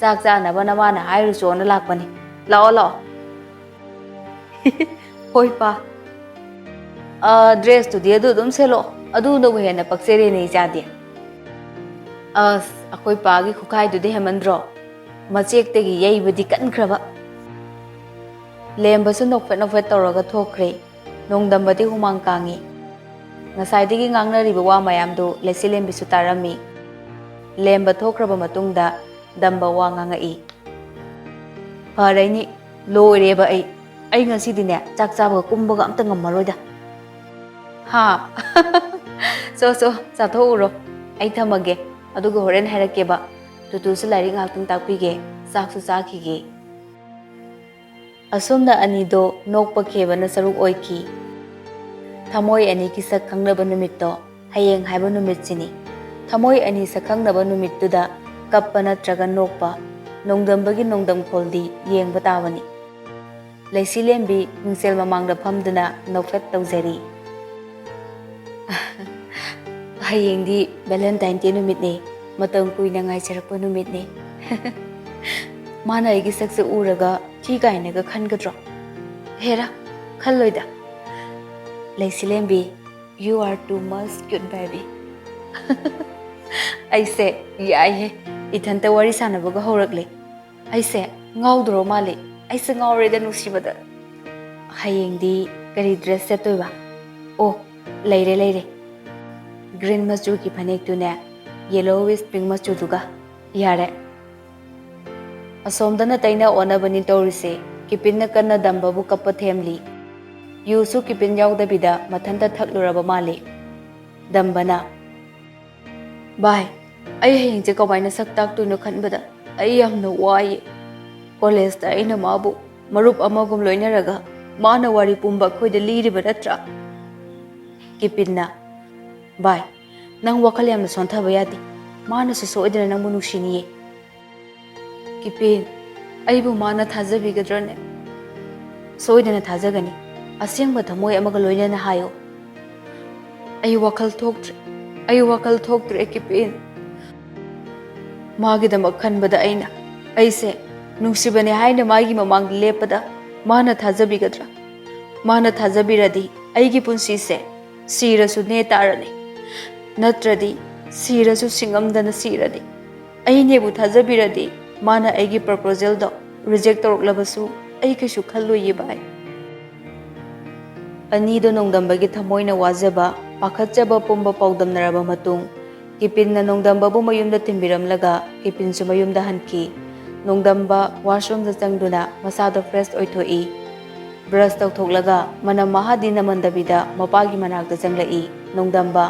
ꯆꯥꯛ ꯆꯥꯅꯕ ꯅꯃꯥꯅ ꯍꯥꯏꯔꯨꯆꯣꯅ ꯂꯥꯛꯄꯅꯤ꯫ ꯂꯥꯛꯑꯣ ꯂꯥꯛꯑꯣ꯫ ꯍꯣꯏ ꯄꯥ꯫ ꯑ, ꯗ꯭ꯔꯦꯁꯇꯨꯗꯤ ꯑꯗꯨ ꯑꯗꯨꯝ ꯁꯦꯠꯂꯣ, ꯑꯗꯨꯅꯕꯨ ꯍꯦꯟꯅ ꯄꯛꯆꯔꯦꯅꯦ ꯏꯆꯥꯗꯤ꯫ ꯑꯁ, ꯑꯩꯈꯣꯏ ꯄꯥꯒꯤ ꯈꯨꯈꯥꯏꯗꯨꯗꯤ ꯍꯦꯟꯃꯟꯗ꯭ꯔꯣ? ꯃꯆꯦꯛꯇꯒꯤ ꯌꯩꯕꯗꯤ ꯀꯟꯈ꯭ꯔꯕ꯫ ꯂꯦꯝꯕꯁꯨ ꯅꯣꯛꯐꯦꯠ ꯅꯣꯛꯐꯦꯠ ꯇꯧꯔꯒ ꯊꯣꯛꯈ꯭ꯔꯦ꯫ ꯅꯣꯡꯗꯝꯕꯗꯤ ꯍꯨꯃꯥꯡ ꯀꯥꯡꯉꯤ꯫ ꯉꯁꯥꯏꯗꯒꯤ ꯉꯥꯡꯅꯔꯤꯕ ꯋꯥ ꯃꯌꯥꯝꯗꯨ ꯂꯩꯆꯤꯂꯦꯝꯕꯤꯁꯨ ꯇꯥꯔꯝꯃꯤ꯫ ꯂꯦꯝꯕ ꯊꯣꯛꯈ꯭ꯔꯕ ꯃꯇꯨꯡꯗ ꯗꯝꯕ ꯋꯥ ꯉꯥꯡꯉꯛꯏ꯫ ꯐꯔꯩꯅꯤ, ꯂꯣꯏꯔꯦꯕ ꯑꯩ꯫ ꯑꯩ ꯉꯁꯤꯗꯤꯅꯦ, ꯆꯥꯛ ꯆꯥꯕꯒ ꯀꯨꯝꯕꯒ ꯑꯝꯇ ꯉꯝꯃꯔꯣꯏꯗ꯫ ꯍꯥ? ꯆꯣ, ꯆꯣ, ꯆꯥꯊꯣꯛꯎꯔꯣ꯫ ꯑꯩ ꯊꯝꯃꯒꯦ꯫ ꯑꯗꯨꯒ ꯍꯣꯔꯦꯟ ꯍꯥꯏꯔꯛꯀꯦꯕ꯫ ꯇꯨꯇꯨꯁꯨ ꯂꯥꯏꯔꯤꯛ ꯉꯥꯛꯇꯪ ꯇꯥꯛꯄꯤꯒꯦ꯫ ꯆꯥꯛꯁꯨ ꯆꯥꯈꯤꯒꯦ꯫ ꯑꯁꯨꯝꯅ ꯑꯅꯤꯗꯣ ꯅꯣꯛꯄ ꯈꯦꯕꯅ ꯁꯔꯨꯛ ꯑꯣꯏꯈꯤ꯫ ꯊꯃꯣꯏ ꯑꯅꯤꯒꯤ ꯁꯛ ꯈꯪꯅꯕ ꯅꯨꯃꯤꯠꯇꯣ ꯍꯌꯦꯡ ꯍꯥꯏꯕ ꯅꯨꯃꯤꯠꯁꯤꯅꯤ꯫ ꯊꯃꯣꯏ ꯑꯅꯤ ꯁꯛ ꯈꯪꯅꯕ ꯅꯨꯃꯤꯠꯇꯨꯗ ꯀꯞꯄ ꯅꯠꯇ꯭ꯔꯒ ꯅꯣꯛꯄ, ꯅꯣꯡꯗꯝꯕꯒꯤ ꯅꯣꯡꯗꯝ ꯈꯣꯜꯗꯤ ꯌꯦꯡꯕ ꯇꯥꯕꯅꯤ꯫ ꯂꯩꯁꯤꯂꯦꯝꯕꯤ ꯃꯤꯡꯁꯦꯜ ꯃꯃꯥꯡꯗ ꯐꯝꯗꯨꯅ ꯅꯣꯛꯐꯦꯠ ꯇꯧꯖꯔꯤ꯫ ꯍꯌꯦꯡꯗꯤ ꯚꯦꯂꯦꯟꯇꯥꯏꯟ ꯗꯦ ꯅꯨꯃꯤꯠꯅꯦ, ꯃꯇꯝ ꯀꯨꯏꯅ ꯉꯥꯏꯖꯔꯛꯄ ꯅꯨꯃꯤꯠꯅꯦ꯫ ꯃꯥꯅ ꯑꯩꯒꯤ ꯁꯛꯁꯦ ꯎꯔꯒ ꯊꯤ ꯀꯥꯏꯅꯒ ꯈꯟꯒꯗ꯭ꯔꯣ? ꯍꯦꯔꯥ, ꯈꯜꯂꯣꯏꯗ꯫ ꯂꯩꯁꯤꯂꯦꯝꯕꯤ, you are too much cute, baby꯫ ꯑꯩꯁꯦ ꯌꯥꯏꯍꯦ, ꯏꯊꯟꯇ ꯋꯥꯔꯤ ꯁꯥꯟꯅꯕꯒ ꯍꯧꯔꯛꯂꯦ꯫ ꯑꯩꯁꯦ ꯉꯥꯎꯗ꯭ꯔꯣ ꯃꯥꯜꯂꯦ? ꯑꯩꯁꯦ ꯉꯥꯎꯔꯦꯗ ꯅꯨꯡꯁꯤꯕꯗ꯫ ꯍꯌꯦꯡꯗꯤ ꯀꯔꯤ ꯗ꯭ꯔꯦꯁ ꯁꯦꯠꯇꯣꯏꯕ? ꯑꯣ, ꯂꯩꯔꯦ, ꯂꯩꯔꯦ꯫ ꯒ꯭ꯔꯤꯟ ꯃꯆꯨꯒꯤ ꯐꯅꯦꯛꯇꯨꯅꯦ, ꯌꯦꯂꯣꯋꯤꯁ ꯄꯤꯡ ꯃꯆꯨꯗꯨꯒ꯫ ꯌꯥꯔꯦ꯫ ꯑꯁꯣꯝꯗꯅ ꯇꯩꯅ ꯑꯣꯟꯅꯕꯅꯤ ꯇꯧꯔꯤꯁꯦ꯫ ꯀꯤꯄꯤꯟꯅ ꯀꯟꯅ ꯗꯝꯕꯕꯨ ꯀꯞꯄ ꯊꯦꯝꯂꯤ꯫ ꯌꯨꯁꯨ ꯀꯤꯄꯤꯟ ꯌꯥꯎꯗꯕꯤꯗ ꯃꯊꯟꯇ ꯊꯛꯂꯨꯔꯕ ꯃꯥꯜꯂꯤ꯫ ꯗꯝꯕꯅ, "ꯚꯥꯏ, ꯑꯩ ꯍꯌꯦꯡꯁꯦ ꯀꯃꯥꯏꯅ ꯁꯛ ꯇꯥꯛꯇꯣꯏꯅꯣ ꯈꯟꯕꯗ ꯑꯩ ꯌꯥꯝꯅ ꯋꯥꯏꯌꯦ꯫ ꯀꯣꯂꯦꯖꯇ ꯑꯩꯅ ꯃꯥꯕꯨ ꯃꯔꯨꯞ ꯑꯃꯒꯨꯝ ꯂꯣꯏꯅꯔꯒ ꯃꯥꯅ ꯋꯥꯔꯤ ꯄꯨꯝꯕ ꯑꯩꯈꯣꯏꯗ ꯂꯤꯔꯤꯕ ꯅꯠꯇ꯭ꯔꯥ?" ꯀꯤꯄꯤꯟꯅ, "ꯚꯥꯏ, ꯅꯪ ꯋꯥꯈꯜ ꯌꯥꯝꯅ ꯁꯣꯟꯊꯕ ꯌꯥꯗꯦ꯫ ꯃꯥꯅꯁꯨ ꯁꯣꯏꯗꯅ ꯅꯪꯕꯨ ꯅꯨꯡꯁꯤꯅꯤꯌꯦ꯫" ꯀꯤꯄꯤꯟ, ꯑꯩꯕꯨ ꯃꯥꯅ ꯊꯥꯖꯕꯤꯒꯗ꯭ꯔꯅꯦ? ꯁꯣꯏꯗꯅ ꯊꯥꯖꯒꯅꯤ꯫ ꯑꯁꯦꯡꯕ ꯊꯃꯣꯏ ꯑꯃꯒ ꯂꯣꯏꯅꯅ ꯍꯥꯏꯌꯨ꯫ ꯑꯩ ꯋꯥꯈꯜ ꯊꯣꯛꯇ꯭ꯔꯦ꯫ ꯑꯩ ꯋꯥꯈꯜ ꯊꯣꯛꯇ꯭ꯔꯦ, ꯀꯤꯄꯤꯟ꯫ ꯃꯥꯒꯤꯗꯃꯛ ꯈꯟꯕꯗ ꯑꯩꯅ, ꯑꯩꯁꯦ ꯅꯨꯡꯁꯤꯕꯅꯦ ꯍꯥꯏꯅ ꯃꯥꯒꯤ ꯃꯃꯥꯡꯗ ꯂꯦꯞꯄꯗ ꯃꯥꯅ ꯊꯥꯖꯕꯤꯒꯗ꯭ꯔꯥ? ꯃꯥꯅ ꯊꯥꯖꯕꯤꯔꯗꯤ ꯑꯩꯒꯤ ꯄꯨꯟꯁꯤꯁꯦ ꯁꯤꯔꯁꯨ ꯅꯦ ꯇꯥꯔꯅꯤ, ꯅꯠꯇ꯭ꯔꯗꯤ ꯁꯤꯔꯁꯨ ꯁꯤꯡꯉꯝꯗꯅ ꯁꯤꯔꯅꯤ꯫ ꯑꯩꯅꯦꯕꯨ ꯊꯥꯖꯕꯤꯔꯗꯤ ꯃꯥꯅ ꯑꯩꯒꯤ ꯄ꯭ꯔꯄꯣꯖꯦꯜꯗꯣ ꯔꯤꯖꯦꯛ ꯇꯧꯔꯛꯂꯕꯁꯨ ꯑꯩ ꯀꯩꯁꯨ ꯈꯜꯂꯣꯏꯌꯦ ꯚꯥꯏ꯫ ꯑꯅꯤꯗꯣ ꯅꯣꯡꯗꯝꯕꯒꯤ ꯊꯃꯣꯏꯅ ꯋꯥꯖꯕ, ꯄꯥꯈꯠꯆꯕ ꯄꯨꯝꯕ ꯄꯥꯎꯗꯝꯅꯔꯕ ꯃꯇꯨꯡ, ꯀꯤꯄꯤꯟꯅ ꯅꯣꯡꯗꯝꯕꯕꯨ ꯃꯌꯨꯝꯗ ꯊꯤꯟꯕꯤꯔꯝꯂꯒ ꯀꯤꯄꯤꯟꯁꯨ ꯃꯌꯨꯝꯗ ꯍꯟꯈꯤ꯫ ꯅꯣꯡꯗꯝꯕ ꯋꯥꯁꯔꯨꯝꯗ ꯆꯪꯗꯨꯅ ꯃꯁꯥꯗꯣ ꯐ꯭ꯔꯦꯁ ꯑꯣꯏꯊꯣꯛꯏ꯫ ꯕ꯭ꯔꯁ ꯇꯧꯊꯣꯛꯂꯒ ꯃꯅꯝ ꯃꯍꯥꯗꯤ ꯅꯝꯃꯟꯗꯕꯤꯗ ꯃꯄꯥꯒꯤ ꯃꯅꯥꯛꯇ ꯆꯪꯂꯛꯏ꯫ ꯅꯣꯡꯗꯝꯕ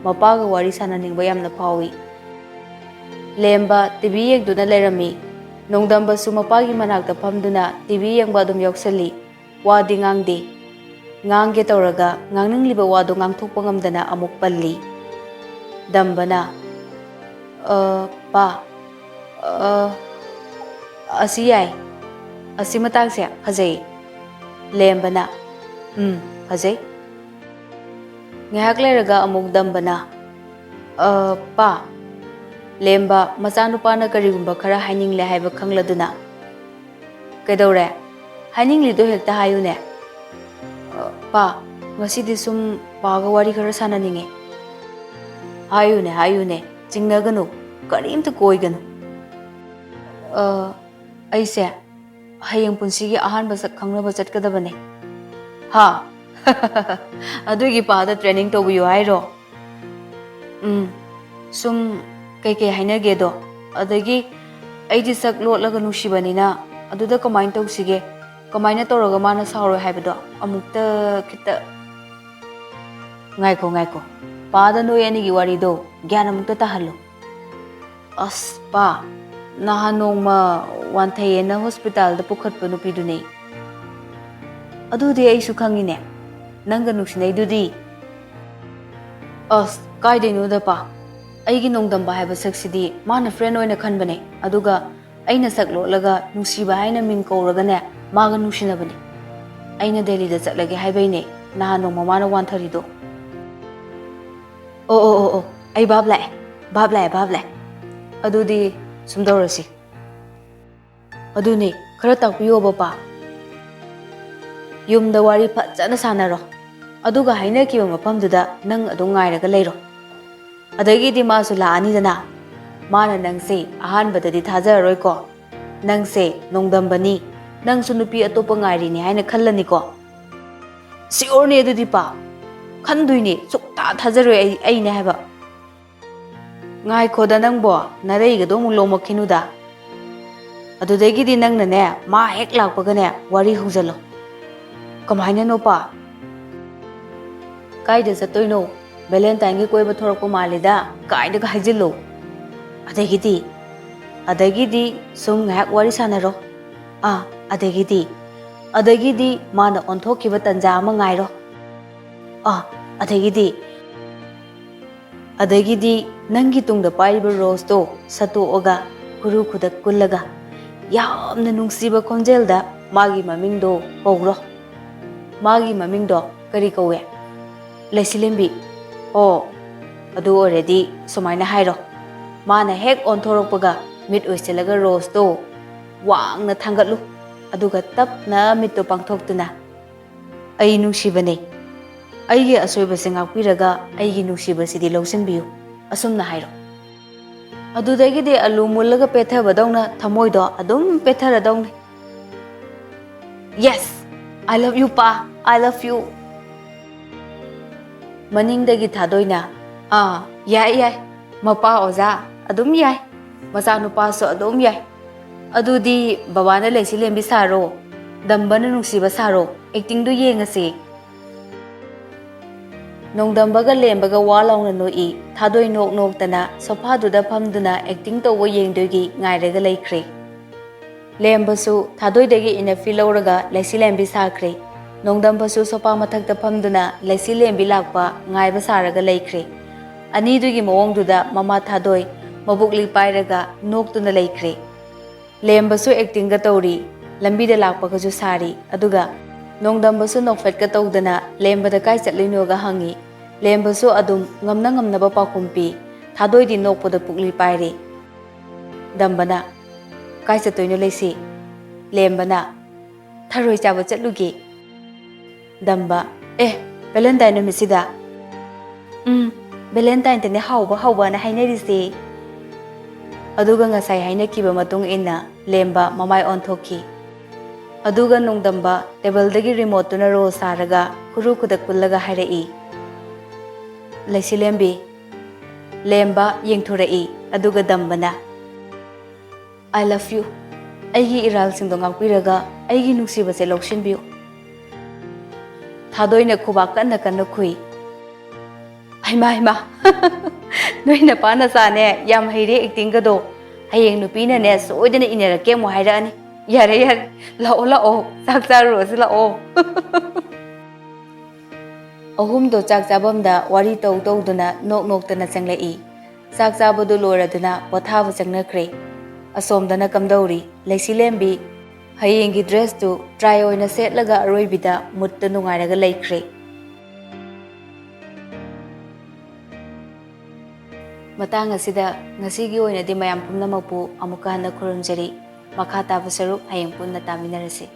ꯃꯄꯥꯒ ꯋꯥꯔꯤ ꯁꯥꯟꯅꯅꯤꯡꯕ ꯌꯥꯝꯅ ꯐꯥꯎꯏ꯫ ꯂꯦꯝꯕ ꯇꯤ ꯚꯤ ꯌꯦꯡꯗꯨꯅ ꯂꯩꯔꯝꯃꯤ꯫ ꯅꯣꯡꯗꯝꯕꯁꯨ ꯃꯄꯥꯒꯤ ꯃꯅꯥꯛꯇ ꯐꯝꯗꯨꯅ ꯇꯤ ꯚꯤ ꯌꯦꯡꯕ ꯑꯗꯨꯝ ꯌꯥꯎꯁꯜꯂꯤ꯫ ꯋꯥꯗꯤ ꯉꯥꯡꯗꯦ꯫ ꯉꯥꯡꯒꯦ ꯇꯧꯔꯒ ꯉꯥꯡꯅꯤꯡꯂꯤꯕ ꯋꯥꯗꯨ ꯉꯥꯡꯊꯣꯛꯄ ꯉꯝꯗꯅ ꯑꯃꯨꯛ ꯄꯜꯂꯤ꯫ ꯗꯝꯕꯅ, "ꯑ, ꯄꯥ, ꯑ, ꯑꯁꯤ ꯌꯥꯏ꯫ ꯑꯁꯤ ꯃꯇꯥꯡꯁꯦ ꯐꯖꯩ꯫" ꯂꯦꯝꯕꯅ, "ꯎꯝ, ꯐꯖꯩ꯫" ꯉꯥꯏꯍꯥꯛ ꯂꯩꯔꯒ ꯑꯃꯨꯛ ꯗꯝꯕꯅ, "ꯑ, ꯄꯥ꯫" ꯂꯦꯝꯕ ꯃꯆꯥꯅꯨꯄꯥꯅ ꯀꯔꯤꯒꯨꯝꯕ ꯈꯔ ꯍꯥꯏꯅꯤꯡꯂꯦ ꯍꯥꯏꯕ ꯈꯪꯂꯗꯨꯅ, "ꯀꯩꯗꯧꯔꯦ? ꯍꯥꯏꯅꯤꯡꯂꯤꯗꯣ ꯍꯦꯛꯇ ꯍꯥꯏꯌꯨꯅꯦ꯫" "ꯑ, ꯄꯥ, ꯉꯁꯤꯗꯤ ꯁꯨꯝ ꯄꯥꯒ ꯋꯥꯔꯤ ꯈꯔ ꯁꯥꯟꯅꯅꯤꯡꯉꯦ꯫" "ꯍꯥꯏꯌꯨꯅꯦ, ꯍꯥꯏꯌꯨꯅꯦ, ꯆꯤꯡꯅꯒꯅꯨ, ꯀꯔꯤꯝꯇ ꯀꯣꯏꯒꯅꯨ꯫" "ꯑ, ꯑꯩꯁꯦ ꯍꯌꯦꯡ ꯄꯨꯟꯁꯤꯒꯤ ꯑꯍꯥꯟꯕ ꯁꯛ ꯈꯪꯅꯕ ꯆꯠꯀꯗꯕꯅꯦ꯫" "ꯍꯥ? ꯑꯗꯨꯒꯤ ꯄꯥꯗ ꯇ꯭ꯔꯦꯅꯤꯡ ꯇꯧꯕꯤꯌꯨ ꯍꯥꯏꯔꯣ?" "ꯎꯝ, ꯁꯨꯝ ꯀꯩꯀꯩ ꯍꯥꯏꯅꯒꯦꯗꯣ꯫ ꯑꯗꯒꯤ ꯑꯩꯗꯤ ꯁꯛ ꯂꯣꯠꯂꯒ ꯅꯨꯡꯁꯤꯕꯅꯤꯅ ꯑꯗꯨꯗ ꯀꯃꯥꯏꯅ ꯇꯧꯁꯤꯒꯦ? ꯀꯃꯥꯏꯅ ꯇꯧꯔꯒ ꯃꯥꯅ ꯁꯥꯎꯔꯣꯏ ꯍꯥꯏꯕꯗꯣ ꯑꯃꯨꯛꯇ ꯈꯤꯇ꯫" "ꯉꯥꯏꯈꯣ, ꯉꯥꯏꯈꯣ꯫ ꯄꯥꯗ ꯅꯣꯏ ꯑꯅꯤꯒꯤ ꯋꯥꯔꯤꯗꯣ ꯒ꯭ꯌꯥꯟ ꯑꯃꯨꯛꯇ ꯇꯥꯍꯜꯂꯨ꯫" "ꯑꯁ, ꯄꯥ, ꯅꯍꯥꯟ ꯅꯣꯡꯃ ꯋꯥꯟꯊꯩꯌꯦꯅ ꯍꯣꯁꯄꯤꯇꯥꯜꯗ ꯄꯨꯈꯠꯄ ꯅꯨꯄꯤꯗꯨꯅꯦ꯫" "ꯑꯗꯨꯗꯤ ꯑꯩꯁꯨ ꯈꯪꯉꯤꯅꯦ, ꯅꯪꯒ ꯅꯨꯡꯁꯤꯅꯩꯗꯨꯗꯤ꯫" "ꯑꯁ, ꯀꯥꯏꯗꯩꯅꯣꯗ, ꯄꯥ꯫ ꯑꯩꯒꯤ ꯅꯣꯡꯗꯝꯕ ꯍꯥꯏꯕ ꯁꯛꯁꯤꯗꯤ ꯃꯥꯅ ꯐ꯭ꯔꯦꯟ ꯑꯣꯏꯅ ꯈꯟꯕꯅꯦ, ꯑꯗꯨꯒ ꯑꯩꯅ ꯁꯛ ꯂꯣꯠꯂꯒ ꯅꯨꯡꯁꯤꯕ ꯍꯥꯏꯅ ꯃꯤꯡ ꯀꯧꯔꯒꯅꯦ ꯃꯥꯒ ꯅꯨꯡꯁꯤꯅꯕꯅꯦ꯫ ꯑꯩꯅ ꯗꯦꯜꯂꯤꯗ ꯆꯠꯂꯒꯦ ꯍꯥꯏꯕꯩꯅꯦ ꯅꯍꯥꯟ ꯅꯣꯡꯃ ꯃꯥꯅ ꯋꯥꯟꯊꯔꯤꯗꯣ꯫ ꯑꯣ ꯑꯣ ꯑꯣ ꯑꯣ, ꯑꯩ ꯚꯥꯞ ꯂꯥꯛꯑꯦ, ꯚꯥꯞ ꯂꯥꯛꯑꯦ, ꯚꯥꯞ ꯂꯥꯛꯑꯦ꯫ ꯑꯗꯨꯗꯤ ꯁꯨꯝ ꯇꯧꯔꯁꯤ꯫ ꯑꯗꯨꯅꯦ, ꯈꯔ ꯇꯥꯛꯄꯤꯌꯣꯕ ꯄꯥ꯫ ꯌꯨꯝꯗ ꯋꯥꯔꯤ ꯐꯖꯅ ꯁꯥꯟꯅꯔꯣ, ꯑꯗꯨꯒ ꯍꯥꯏꯅꯈꯤꯕ ꯃꯐꯝꯗꯨꯗ ꯅꯪ ꯑꯗꯨꯝ ꯉꯥꯏꯔꯒ ꯂꯩꯔꯣ꯫ ꯑꯗꯒꯤꯗꯤ ꯃꯥꯁꯨ ꯂꯥꯛꯑꯅꯤꯗꯅ꯫ ꯃꯥꯅ ꯅꯪꯁꯦ ꯑꯍꯥꯟꯕꯗꯗꯤ ꯊꯥꯖꯔꯔꯣꯏꯀꯣ꯫ ꯅꯪꯁꯦ ꯅꯣꯡꯗꯝꯕꯅꯤ, ꯅꯪꯁꯨ ꯅꯨꯄꯤ ꯑꯇꯣꯞꯄ ꯉꯥꯏꯔꯤꯅꯤ ꯍꯥꯏꯅ ꯈꯜꯂꯅꯤꯀꯣ꯫ ꯁꯤꯌꯣꯔꯅꯦ ꯑꯗꯨꯗꯤ ꯄꯥ꯫ ꯈꯟꯗꯣꯏꯅꯦ, ꯁꯨꯛꯊꯥ ꯊꯥꯖꯔꯣꯏ ꯑꯩ, ꯑꯩꯅꯦ ꯍꯥꯏꯕ꯫ ꯉꯥꯏꯈꯣꯗ ꯅꯪꯕꯣ, ꯅꯔꯩꯒꯗꯣ ꯑꯃꯨꯛ ꯂꯣꯝꯃꯛꯈꯤꯅꯨꯗ꯫ ꯑꯗꯨꯗꯒꯤꯗꯤ ꯅꯪꯅꯅꯦ, ꯃꯥ ꯍꯦꯛ ꯂꯥꯛꯄꯒꯅꯦ, ꯋꯥꯔꯤ ꯍꯧꯖꯜꯂꯣ꯫ ꯀꯃꯥꯏꯅꯅꯣ ꯄꯥ? ꯀꯥꯏꯗ ꯆꯠꯇꯣꯏꯅꯣ? ꯚꯦꯂꯦꯟꯇꯥꯏꯟꯒꯤ ꯀꯣꯏꯕ ꯊꯣꯔꯛꯄ ꯃꯥꯜꯂꯤꯗ, ꯀꯥꯏꯗꯒ ꯍꯥꯏꯖꯤꯜꯂꯣ꯫ ꯑꯗꯒꯤꯗꯤ, ꯑꯗꯒꯤꯗꯤ ꯁꯨꯝ ꯉꯥꯏꯍꯥꯛ ꯋꯥꯔꯤ ꯁꯥꯟꯅꯔꯣ꯫ ꯑꯥ, ꯑꯗꯒꯤꯗꯤ, ꯑꯗꯒꯤꯗꯤ ꯃꯥꯅ ꯑꯣꯟꯊꯣꯛꯈꯤꯕ ꯇꯟꯖꯥ ꯑꯃ ꯉꯥꯏꯔꯣ꯫ ꯑꯥ, ꯑꯗꯒꯤꯗꯤ, ꯑꯗꯒꯤꯗꯤ ꯅꯪꯒꯤ ꯇꯨꯡꯗ ꯄꯥꯏꯔꯤꯕ ꯔꯣꯁꯇꯣ ꯁꯠꯇꯣꯛꯑꯒ ꯈꯨꯔꯨ ꯈꯨꯗꯛ ꯀꯨꯜꯂꯒ ꯌꯥꯝꯅ ꯅꯨꯡꯁꯤꯕ ꯈꯣꯟꯖꯦꯜꯗ ꯃꯥꯒꯤ ꯃꯃꯤꯡꯗꯣ ꯀꯧꯔꯣ꯫ ꯃꯥꯒꯤ ꯃꯃꯤꯡꯗꯣ ꯀꯔꯤ ꯀꯧꯋꯦ? ꯂꯩꯁꯤꯂꯦꯝꯕꯤ꯫ ꯑꯣ, ꯑꯗꯨ ꯑꯣꯏꯔꯗꯤ ꯁꯨꯃꯥꯏꯅ ꯍꯥꯏꯔꯣ꯫ ꯃꯥꯅ ꯍꯦꯛ ꯑꯣꯟꯊꯣꯔꯛꯄꯒ ꯃꯤꯠ ꯎꯏꯁꯤꯜꯂꯒ ꯔꯣꯁꯇꯣ ꯋꯥꯡꯅ ꯊꯥꯡꯒꯠꯂꯨ, ꯑꯗꯨꯒ ꯇꯞꯅ ꯃꯤꯠꯇꯣ ꯄꯥꯡꯊꯣꯛꯇꯨꯅ, "ꯑꯩ ꯅꯨꯡꯁꯤꯕꯅꯦ꯫ ꯑꯩꯒꯤ ꯑꯁꯣꯏꯕꯁꯦ ꯉꯥꯛꯄꯤꯔꯒ ꯑꯩꯒꯤ ꯅꯨꯡꯁꯤꯕꯁꯤꯗꯤ ꯂꯧꯁꯤꯟꯕꯤꯌꯨ", ꯑꯁꯨꯝꯅ ꯍꯥꯏꯔꯣ꯫ ꯑꯗꯨꯗꯒꯤꯗꯤ ꯑꯂꯨ ꯃꯨꯜꯂꯒ ꯄꯦꯠꯊꯕꯗꯧꯅ ꯊꯃꯣꯏꯗꯣ ꯑꯗꯨꯝ ꯄꯦꯠꯊꯔꯗꯧꯅꯤ꯫ "Yes, I love you, ꯄꯥ, I love you." ꯃꯅꯤꯡꯗꯒꯤ ꯊꯥꯗꯣꯏꯅ, "ꯑꯥ, ꯌꯥꯏ, ꯌꯥꯏ, ꯃꯄꯥ ꯑꯣꯖꯥ ꯑꯗꯨꯝ ꯌꯥꯏ, ꯃꯆꯥꯅꯨꯄꯥꯁꯨ ꯑꯗꯨꯝ ꯌꯥꯏ꯫ ꯑꯗꯨꯗꯤ ꯕꯕꯥꯅ ꯂꯩꯁꯤ ꯂꯦꯝꯕꯤ ꯁꯥꯔꯣ, ꯗꯝꯕꯅ ꯅꯨꯡꯁꯤꯕ ꯁꯥꯔꯣ, ꯑꯦꯛꯇꯤꯡꯗꯨ ꯌꯦꯡꯉꯁꯤ꯫" ꯅꯣꯡꯗꯝꯕꯒ ꯂꯦꯝꯕꯒ ꯋꯥ ꯂꯥꯎꯅ ꯅꯣꯛꯏ꯫ ꯊꯥꯗꯣꯏ ꯅꯣꯛ ꯅꯣꯛꯇꯅ ꯁꯣꯐꯥꯗꯨꯗ ꯐꯝꯗꯨꯅ ꯑꯦꯛꯇꯤꯡ ꯇꯧꯕ ꯌꯦꯡꯗꯣꯏꯒꯤ ꯉꯥꯏꯔꯒ ꯂꯩꯈ꯭ꯔꯦ꯫ ꯂꯦꯝꯕꯁꯨ ꯊꯥꯗꯣꯏꯗꯒꯤ ꯏꯅꯐꯤ ꯂꯧꯔꯒ ꯂꯩꯁꯤ ꯂꯦꯝꯕꯤ ꯁꯥꯈ꯭ꯔꯦ꯫ ꯅꯣꯡꯗꯝꯕꯁꯨ ꯁꯣꯐꯥ ꯃꯊꯛꯇ ꯐꯝꯗꯨꯅ ꯂꯩꯁꯤ ꯂꯦꯝꯕꯤ ꯂꯥꯛꯄ ꯉꯥꯏꯕ ꯁꯥꯔꯒ ꯂꯩꯈ꯭ꯔꯦ꯫ ꯑꯅꯤꯗꯨꯒꯤ ꯃꯑꯣꯡꯗꯨꯗ ꯃꯃꯥ ꯊꯥꯗꯣꯏ ꯃꯕꯨꯛꯂꯤ ꯄꯥꯏꯔꯒ ꯅꯣꯛꯇꯨꯅ ꯂꯩꯈ꯭ꯔꯦ꯫ ꯂꯦꯝꯕꯁꯨ ꯑꯦꯛꯇꯤꯡꯒ ꯇꯧꯔꯤ, ꯂꯝꯕꯤꯗ ꯂꯥꯛꯄꯒꯁꯨ ꯁꯥꯔꯤ, ꯑꯗꯨꯒ ꯅꯣꯡꯗꯝꯕꯁꯨ ꯅꯣꯛꯐꯦꯠꯀ ꯇꯧꯗꯅ ꯂꯦꯝꯕꯗ ꯀꯥꯏ ꯆꯠꯂꯨꯏꯅꯣꯒ ꯍꯪꯉꯤ꯫ ꯂꯦꯝꯕꯁꯨ ꯑꯗꯨꯝ ꯉꯝꯅ ꯉꯝꯅꯕ ꯄꯥꯎꯈꯨꯝ ꯄꯤ꯫ ꯊꯥꯗꯣꯏꯗꯤ ꯅꯣꯛꯄꯗ ꯄꯨꯛꯂꯤ ꯄꯥꯏꯔꯤ꯫ ꯗꯝꯕꯅ, "ꯀꯥꯏ ꯆꯠꯇꯣꯏꯅꯣ ꯂꯩꯁꯤ?" ꯂꯦꯝꯕꯅ, "ꯊꯔꯣꯏ ꯆꯥꯕ ꯆꯠꯂꯨꯒꯦ꯫" ꯗꯝꯕ, "ꯑꯦ, ꯚꯦꯂꯦꯟꯇꯥꯏꯟ ꯅꯨꯃꯤꯠꯁꯤꯗ?" "ꯎꯝ, ꯚꯦꯂꯦꯟꯇꯥꯏꯟꯗꯅꯦ ꯍꯥꯎꯕ ꯍꯥꯎꯕꯅ ꯍꯥꯏꯅꯔꯤꯁꯦ꯫" ꯑꯗꯨꯒ ꯉꯁꯥꯏ ꯍꯥꯏꯅꯈꯤꯕ ꯃꯇꯨꯡ ꯏꯟꯅ ꯂꯦꯝꯕ ꯃꯃꯥꯏ ꯑꯣꯟꯊꯣꯛꯈꯤ꯫ ꯑꯗꯨꯒ ꯅꯣꯡꯗꯝꯕ ꯇꯦꯕꯜꯗꯒꯤ ꯔꯤꯃꯣꯠꯇꯨꯅ ꯔꯣꯜ ꯁꯥꯔꯒ ꯈꯨꯔꯨ ꯈꯨꯗꯛ ꯄꯨꯜꯂꯒ ꯍꯥꯏꯔꯛꯏ, "ꯂꯩꯁꯤꯂꯦꯝꯕꯤ꯫" ꯂꯦꯝꯕ ꯌꯦꯡꯊꯣꯔꯛꯏ, ꯑꯗꯨꯒ ꯗꯝꯕꯅ, "I love you꯫ ꯑꯩꯒꯤ ꯏꯔꯥꯜꯁꯤꯡꯗꯣ ꯉꯥꯛꯄꯤꯔꯒ ꯑꯩꯒꯤ ꯅꯨꯡꯁꯤꯕꯁꯦ ꯂꯧꯁꯤꯟꯕꯤꯌꯨ꯫" ꯊꯥꯗꯣꯏꯅ ꯈꯨꯕꯥꯛ ꯀꯟꯅ ꯀꯟꯅ ꯈꯨꯏ꯫ "ꯍꯩꯃꯥ, ꯍꯩꯃꯥ꯫ ꯅꯣꯏ ꯅꯄꯥ ꯅꯆꯥꯅꯦ ꯌꯥꯝ ꯍꯩꯔꯦ ꯑꯦꯛꯇꯤꯡꯒꯗꯣ꯫ ꯍꯌꯦꯡ ꯅꯨꯄꯤꯅꯅꯦ ꯁꯣꯏꯗꯅ ꯏꯟꯅꯔꯛꯀꯦ ꯑꯃꯨꯛ ꯍꯥꯏꯔꯛꯑꯅꯤ꯫ ꯌꯥꯔꯦ, ꯌꯥꯔꯦ꯫ ꯂꯥꯛꯑꯣ, ꯂꯥꯛꯑꯣ꯫ ꯆꯥꯛ ꯆꯥꯔꯨꯔꯁꯤ ꯂꯥꯛꯑꯣ꯫" ꯑꯍꯨꯝꯗꯣ ꯆꯥꯛ ꯆꯥꯐꯝꯗ ꯋꯥꯔꯤ ꯇꯧ ꯇꯧꯗꯨꯅ ꯅꯣꯛ ꯅꯣꯛꯇꯅ ꯆꯪꯂꯛꯏ꯫ ꯆꯥꯛ ꯆꯥꯕꯗꯨ ꯂꯣꯏꯔꯗꯨꯅ ꯄꯣꯊꯥꯕ ꯆꯪꯅꯈ꯭ꯔꯦ꯫ ꯑꯁꯣꯝꯗꯅ ꯀꯝꯗꯧꯔꯤ? ꯂꯩꯁꯤꯂꯦꯝꯕꯤ ꯍꯌꯦꯡꯒꯤ ꯗ꯭ꯔꯦꯁꯇꯨ ꯇ꯭ꯔꯥꯏ ꯑꯣꯏꯅ ꯁꯦꯠꯂꯒ ꯑꯔꯣꯏꯕꯤꯗ ꯃꯨꯠꯇ ꯅꯨꯡꯉꯥꯏꯔꯒ ꯂꯩꯈ꯭ꯔꯦ꯫ ꯃꯇꯥꯡ ꯑꯁꯤꯗ ꯉꯁꯤꯒꯤ ꯑꯣꯏꯅꯗꯤ ꯃꯌꯥꯝ ꯄꯨꯝꯅꯃꯛꯄꯨ ꯑꯃꯨꯛꯀ ꯍꯟꯅ ꯈꯨꯔꯨꯝꯖꯔꯤ꯫ ꯃꯈꯥ ꯇꯥꯕ ꯁꯔꯨꯛ ꯍꯌꯦꯡ ꯄꯨꯟꯅ ꯇꯥꯃꯤꯟꯅꯔꯁꯤ꯫